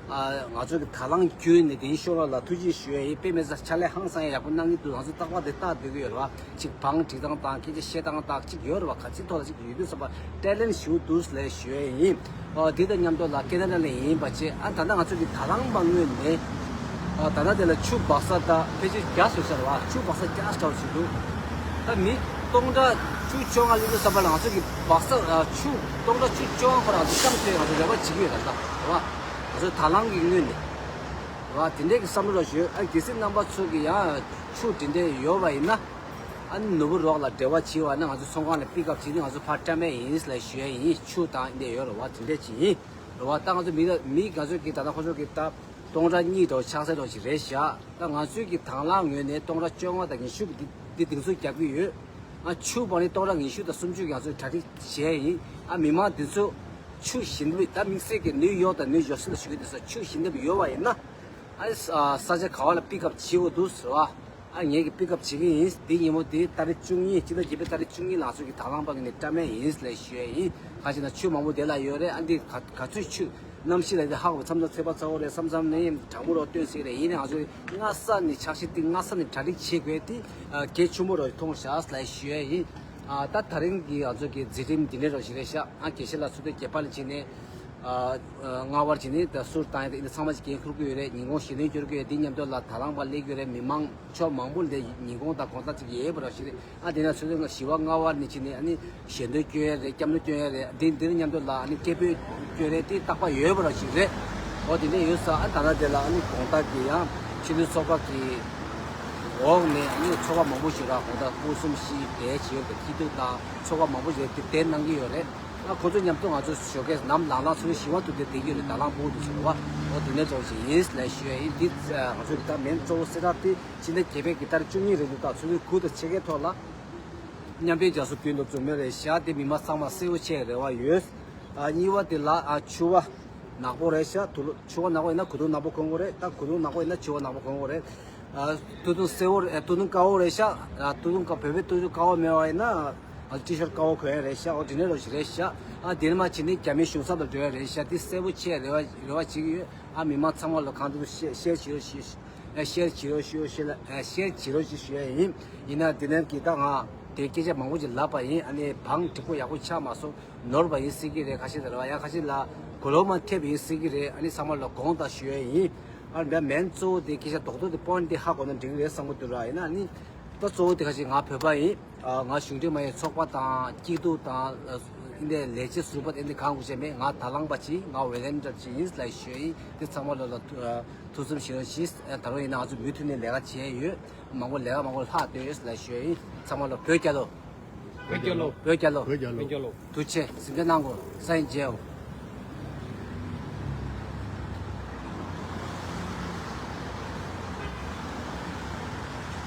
ཨ། ང་ཚོ་གི་ད་ལང་བརྒྱུད་ནས་དེ་ཡི་ཤོག་ལ་ལ་ཐུགས་རྗེ་ཞུ་ཡས་ཡིན། དཔེ་མི་སྲིད་ཕྱག་ལས་ཧང་སང་ཡག་པོ་གནང་གི་འདུག་ང་ཚོ་རྟག་པར་དེ་ལྟ་སྡོད་ཀྱི་ཡོད་རེད་བ། ཅིག་བང་སྒྲིག་སྟངས་དང་སྐད་ཆ་བཤད་སྟངས་དང་ཅིག་ཡོད་རེད་བ། ག་ཚོད་ཐོག་ལ་ཅིག་ཡོད་དུས་ཙམ་པ་ཊེ་ལེན་ཊི་ཞུ་འདུག་ལས་ཞུ་ཡས་ཡིན། ཨ། དེ་དང་མཉམ་དུ་ལ་ཀེ་ན་ཌ་ནས་ཡིན་པ་བྱས། ཨ། ད་ལྟ་ང་ཚོ་གི་ད་ལང་པ་ངོས་ནས། ཨ། ད་ལྟ་དེ་ལ་ཆུ་སྦག་ས་ད་ཕལ་ཆེར་བརྒྱ་ཟིན་ས་རེད་བ། ཆུ་སྦག་ས་བརྒྱ་ཙམ་ཞིག་འདུག་ད་མི་སྟོང་ཕྲག་བཅུ་བཅོ་ལྔ་སླེབས་དུས་ཙམ་པ་ལ་ང་ཚོ་གི་སྦག་ས། ཨ། ཆུ་སྟོང་ཕྲག་བཅུ་བཅོ་ལྔ་ཁོ་རང་ཚོ་བཅོམ་ཐུབ་ཡས་ང་ཚོ་རེ་བ་བྱེད་ཀྱི་ཡོད་ད་ལྟ་རེད་བ། ང་ཚོ་ད་ལང་གི་ངོས་ནས་རེད་བ། དེ་འདྲའི་གི་བསམ་བློ་རོགས་ཞུ། ཨ། གལ་སྲིད་རྣམ་པ་ཚོ་གི་ཡང་ཆུ་དེ་འདྲས་ཡོད་པ་ཡིན་ན། ཨ་ནི་ནོར་བུ་རོགས་ལ་འབྲེལ་བ་བྱས་པ་ན་ང་ཚོ་ཚོང་ཁང་ལ་པིག་ཨབ་བྱས་ནས་ང་ཚོ་ཕར་བཀྲམ་ཡས་ཡིན་ལབ་ཞུ་ཡས་ཡིན། ཆུ་དང་འདི་ཡོད་རེད་བ། དེ་འདྲས་ཅིག་ཡིན་རེད་བ། ད་ང་ཚོ་མི་ལ་མི་ང་ཚོ་གི་ད་ལྟ་ཁོ་ཚོ་གི་ད་སྟོང་ཕྲག་གཉིས་འདྲ་བོ་ཆགས་ཚད་འདྲ་བོ་ཞིག་རེད་བཞག་ད་ང་ཚོའི་གི་དང་བླངས་ངོས་ནས་སྟོང་ཕྲག་བཅོ་ལྔ་དང་ཉི་ཤུ་གི་འདི་འདི་གདེང་ཚོད་རྒྱག་གི་ཡོད། ཨ། ཆུ་བར་ནས་སྟོང་ཕྲག་ཉི་ཤུ་དང་སུམ་ཅུ་གི་ང་ཚོས་གྲ་སྒྲིག་བྱས་ཡིན། ཨ། མི་མང་འདི་ཚོ་ཆུ་ཞིམ་པོ་ད་དམིགས་བསལ་གྱི་ནིའུ་ཡོག་དང་ནིའུ་ཇར་སི་ལ་ཞུ་གི་འདུག་ས། ཆུ་ཞིམ་པོ་ཡོད་པ་ཡིན་ན། ཨ་ནི་ས་ས་ཆ་ག་བ་ལ་པིག་ཨབ་བྱེད་དགོས་འདུག་ཟེར་བ། ཨ། ངས་ཀྱི་པིག་ཨབ་བྱེད་ཀྱི་ཡིན། འདི་ཉིན་མོ་འདི་ཏ་རིག་བཅུ་གཉིས། སྤྱི་ཟླ་བརྒྱད་པའི་ཏ་རིག་བཅུ་གཉིས་ལ་ང་ཚོ་གི་དང་བླངས་པ་གི་ནས་བཀྲམ་ཡས་ཡིན་ལབ་ཞུ་ཡས་ཡིན། ག་ཅི་ན་ཆུ་མང་པོ་དེ་ལ་ཡོད་རེད། ཨ། འདི་ག་ག་ཚོད་ཆུ་གནམ་གཤིས་ལ་འདི་ཧ་གོ། མཚམས་མཚམས་ཚད་པ་ཚ་བོ་རེད། མཚམས་མཚམས་ནས་གྲང་མོ་རོ་སྟོན་སྲིད་རེད། ཡིན་ནའང་ང་ཚོ་སྔ་ས་ནས་འཆར་གཞི་འདི་སྔ་ས་ནས་གྲ་སྒྲིག་བྱེད་དགོས་ཏེ། ཨ། གལ་ཆེན་པོ་རོ་མཐོང་བཞག་ལབ་ཞུ་ཡས་ཡིན། ཨ། ད་ད་རིང་གི་ང་ཚོ་གི་འཛིན་རིམ་འདི་འདྲ་རོ་ཞིག་རེད་ཤག་ཨ། དགེ་བཤེས་ལགས་ཚོ་དེ་བརྒྱད་པ་ལ་ཕྱིན་ནས། ཨ། ལྔ་པར་བྱས་ནས་ད་གསུར་བཏང་ཡས་དེ་འདི་ཚང་མ་ཅིག་འགན་འཁུར་གྱི་ཡོད་རེད། ཉིན་གུང་ཞལ་འདོན་སྐྱོར་གྱི་ཡོད། དེ་མཉམ་དུ་ལ་ད་ལང་པ་སླེབས་ཀྱི་ཡོད་རེད། མི་མང་ཕྱོགས་མང་པོ་ལ་ཉིན་གུང་དང་དགོང་དག་ཅིག་ཡོད་པ་ར་ཞིག་རེད། ཨ། དེ་ན་ཚོད་ཚོད་ང་བཞི་པ་ལྔ་པར་ནས་ཕྱིན་ནས། ཨ་ནི་ཞལ་འདོན་སྐྱོན་ཡས་རེད། སྐྱབས་འགྲོ་སྐྱོན་ཡས་རེད། དེ་འདིར་མཉམ་དུ་ལ་ཨ་ནི་སྐད་འབོད་སྐྱོན་རེད། དེ་རྟག་པ་ཡོད་པ་ར་ཞིག་རེད། འོ་དེ་འདྲ་ཡོད་ས། ཨ། ད་ལྟ་དེ་ལ་ཨ་ནི་དགོང་དག་གི་ཡང་ སྤྱི་མཐུན་ཚོགས་པ་གི་འོག་ནས་ཨ་ནི་ཚོགས་པ་མང་པོ་ཞིག་ར་གོང་དང་སྐུ་གསུམ་ཞིག་དེ་བྱེད་ཡོད་པའི་སྐྱིད་སྡུག་དང་ཚོགས་པ་མང་པོ་ཞིག་དེ་དེ་གནང་གི་ཡོད་རེད། ཨ་ཁོ་ཚོ་མཉམ་དུ་ང་ཚོ་ཞོགས་ཀས་ནམ་ལངས་ལངས་ཚུར་ཞི་བ་དུ་དེ་བསྡད་ཀྱི་རེད། ད་ལང་པོ་དུ་ཞི་བ་འོ་དེ་ནས་ཚོགས་ཞིག་ཡིན་ལ་ཞུ་ཡ་ཡིན། འདི་ང་ཚོ་ད་མིན་གཙོ་བོ་གསལ་བསྒྲགས་དེ་ཕྱི་ཟླ་བརྒྱད་པའི་གི་ཏར་བཅུ་གཉིས་རེད་འདུག་ད་ཚུར་ཁུལ་དུ་ཆེ་གེ་ཐོག་ལ་མཉམ་འབྲེལ་རྒྱལ་ཚོགས་ཀྱི་འདུག་འཛོམས་ཡོད་རེད་ཤག་དེ་མི་མང་ཚང་མ་གསལ་བོ་ཆེ་རེ་བ་ཡོད། ཨ་གཉིས་པ་དེ་ལ་ཨ་ཆུ་བ་ནག་པོ་རེད་ཤག་དུ་ལོ་ཆུ་བ་ནག་པོ་ཡིན་ན་གོས་ཐུང་ནག་པོ་གོན་དགོས་རེད། ད་གོས་ཐུང་ནག་པོ་ཡིན་ན་ཆུ་བ་ནག་པོ་གོན་དགོས་རེད། ཨ་སྟོད་ཐུང་སེར་བོ་རེད། ཨ་སྟོད་ཐུང་དཀར་བོ་རེད་ཤག་ཨ་སྟོད་ཐུང་དཀར་བོད་པའི་སྟོད་ཐུང་དཀར་བོ་མེད་པ་ཡིན་ན་ཨ་ཊི་ཤར་དཀར་བོ་གོན་ཡ་རེད་ཤག་འོ་དེ་ནས་རོ་ཞིག་རེད་ཤག་ཨ་དེ་ནས་མ་བྱས་ནས་རྒྱ་མིའི་གཞུང་ས་དང་འགྲོ་ཡ་རེད་ཤག་དེ་གསལ་པོ་ཆེ་རེ་བ་རེ་བ་བྱེད་ཀྱི་ཡོད། ཨ་མི་མང་ཚང་མ་ལ་གང་ཐུབ་ཤེར་ཤེར་བྱེད་རོགས་ཞུ། ཤེར་བྱེད་རོགས་ཞུ་ཞེས་ལ་ཤེར་བྱེད་རོགས་ཞུ་ཞུ་ཡ་ཡིན། ཡིན་ན་དེ་ནས་ཀྱི་ད་ང་དེ་སྐད་ཆ་མང་པོ་ཅིག་ལབ་པ་ཡིན། ཨ་ནི་བང་འགྲིག་པོ་ཡག་པོ་ཆགས་མ་སོང་། ནོར་བ་ཡིན་སྲིད་ཀྱི་རེད། ཁ་ཤས་དེ་རེད་བ། ཡང་ཁ་ཤས་ལ་གོ་ལོག་མ་ཐེབས་ཡིན་སྲིད་ཀྱི་རེད། ཨ་ནི་ཚང་མ་ལ་དགོངས་དག་ཞུ་ཡ་ཡིན། ཨ་ནི་ད་མེན་གཙོ་བོ་དེ་སྐད་ཆ་རྡོག་རྡོག་དེ་པོ་ཡིན་ཊི་དེ་ཧ་གོ་ན་འགྲིག་གི་རེད་བསམ་གྱི་འདུག་ར། ཡིན་ན་ཨ་ནི་ད་གཙོ་བོ་དེ་ཁ་ཤས་ང་བོད་པ་ཡིན། ཨ་ང་གཞུང་འབྲེལ་མ་ཡིན་ཚོགས་པ་དང་སྐྱིད་སྡུག་དང་ཨ་འདི་འདྲའི་ལས་བྱེད་ཟུར་པ་དེ་འདི་གང་དགོས་བྱས་མེད། ང་དང་བླངས་པ་ཅིག་ང་ཝོ་ལན་ཊིར་ཅིག་ཡིན་ལ་ཞུ་ཡ་ཡིན། དེ་ཚང་མ་ལོ་ལ་ཐུགས་བསམ་བཞེས་རོགས་ཞུ། ད་རུང་ཡིན་ན་ང་ཚོ་མུ་མཐུད་ནས་ལས་ཀ་བྱས་ཡོད། མང་པོ་ལས་ཀ་མང་པོ་ལྷག་བསྡད་ཡོད་ལ་ཞུ་ཡ་ཡིན། ཚང་མ་ལ་བོད་རྒྱལ་ལོ། བོད་རྒྱལ་ལོ། བོད་རྒྱལ་ལོ། ཐུགས་རྗེ་ཆེ། གཟིམ་འཇག་གནང་དགོས། ས་ཡིན་མཇལ།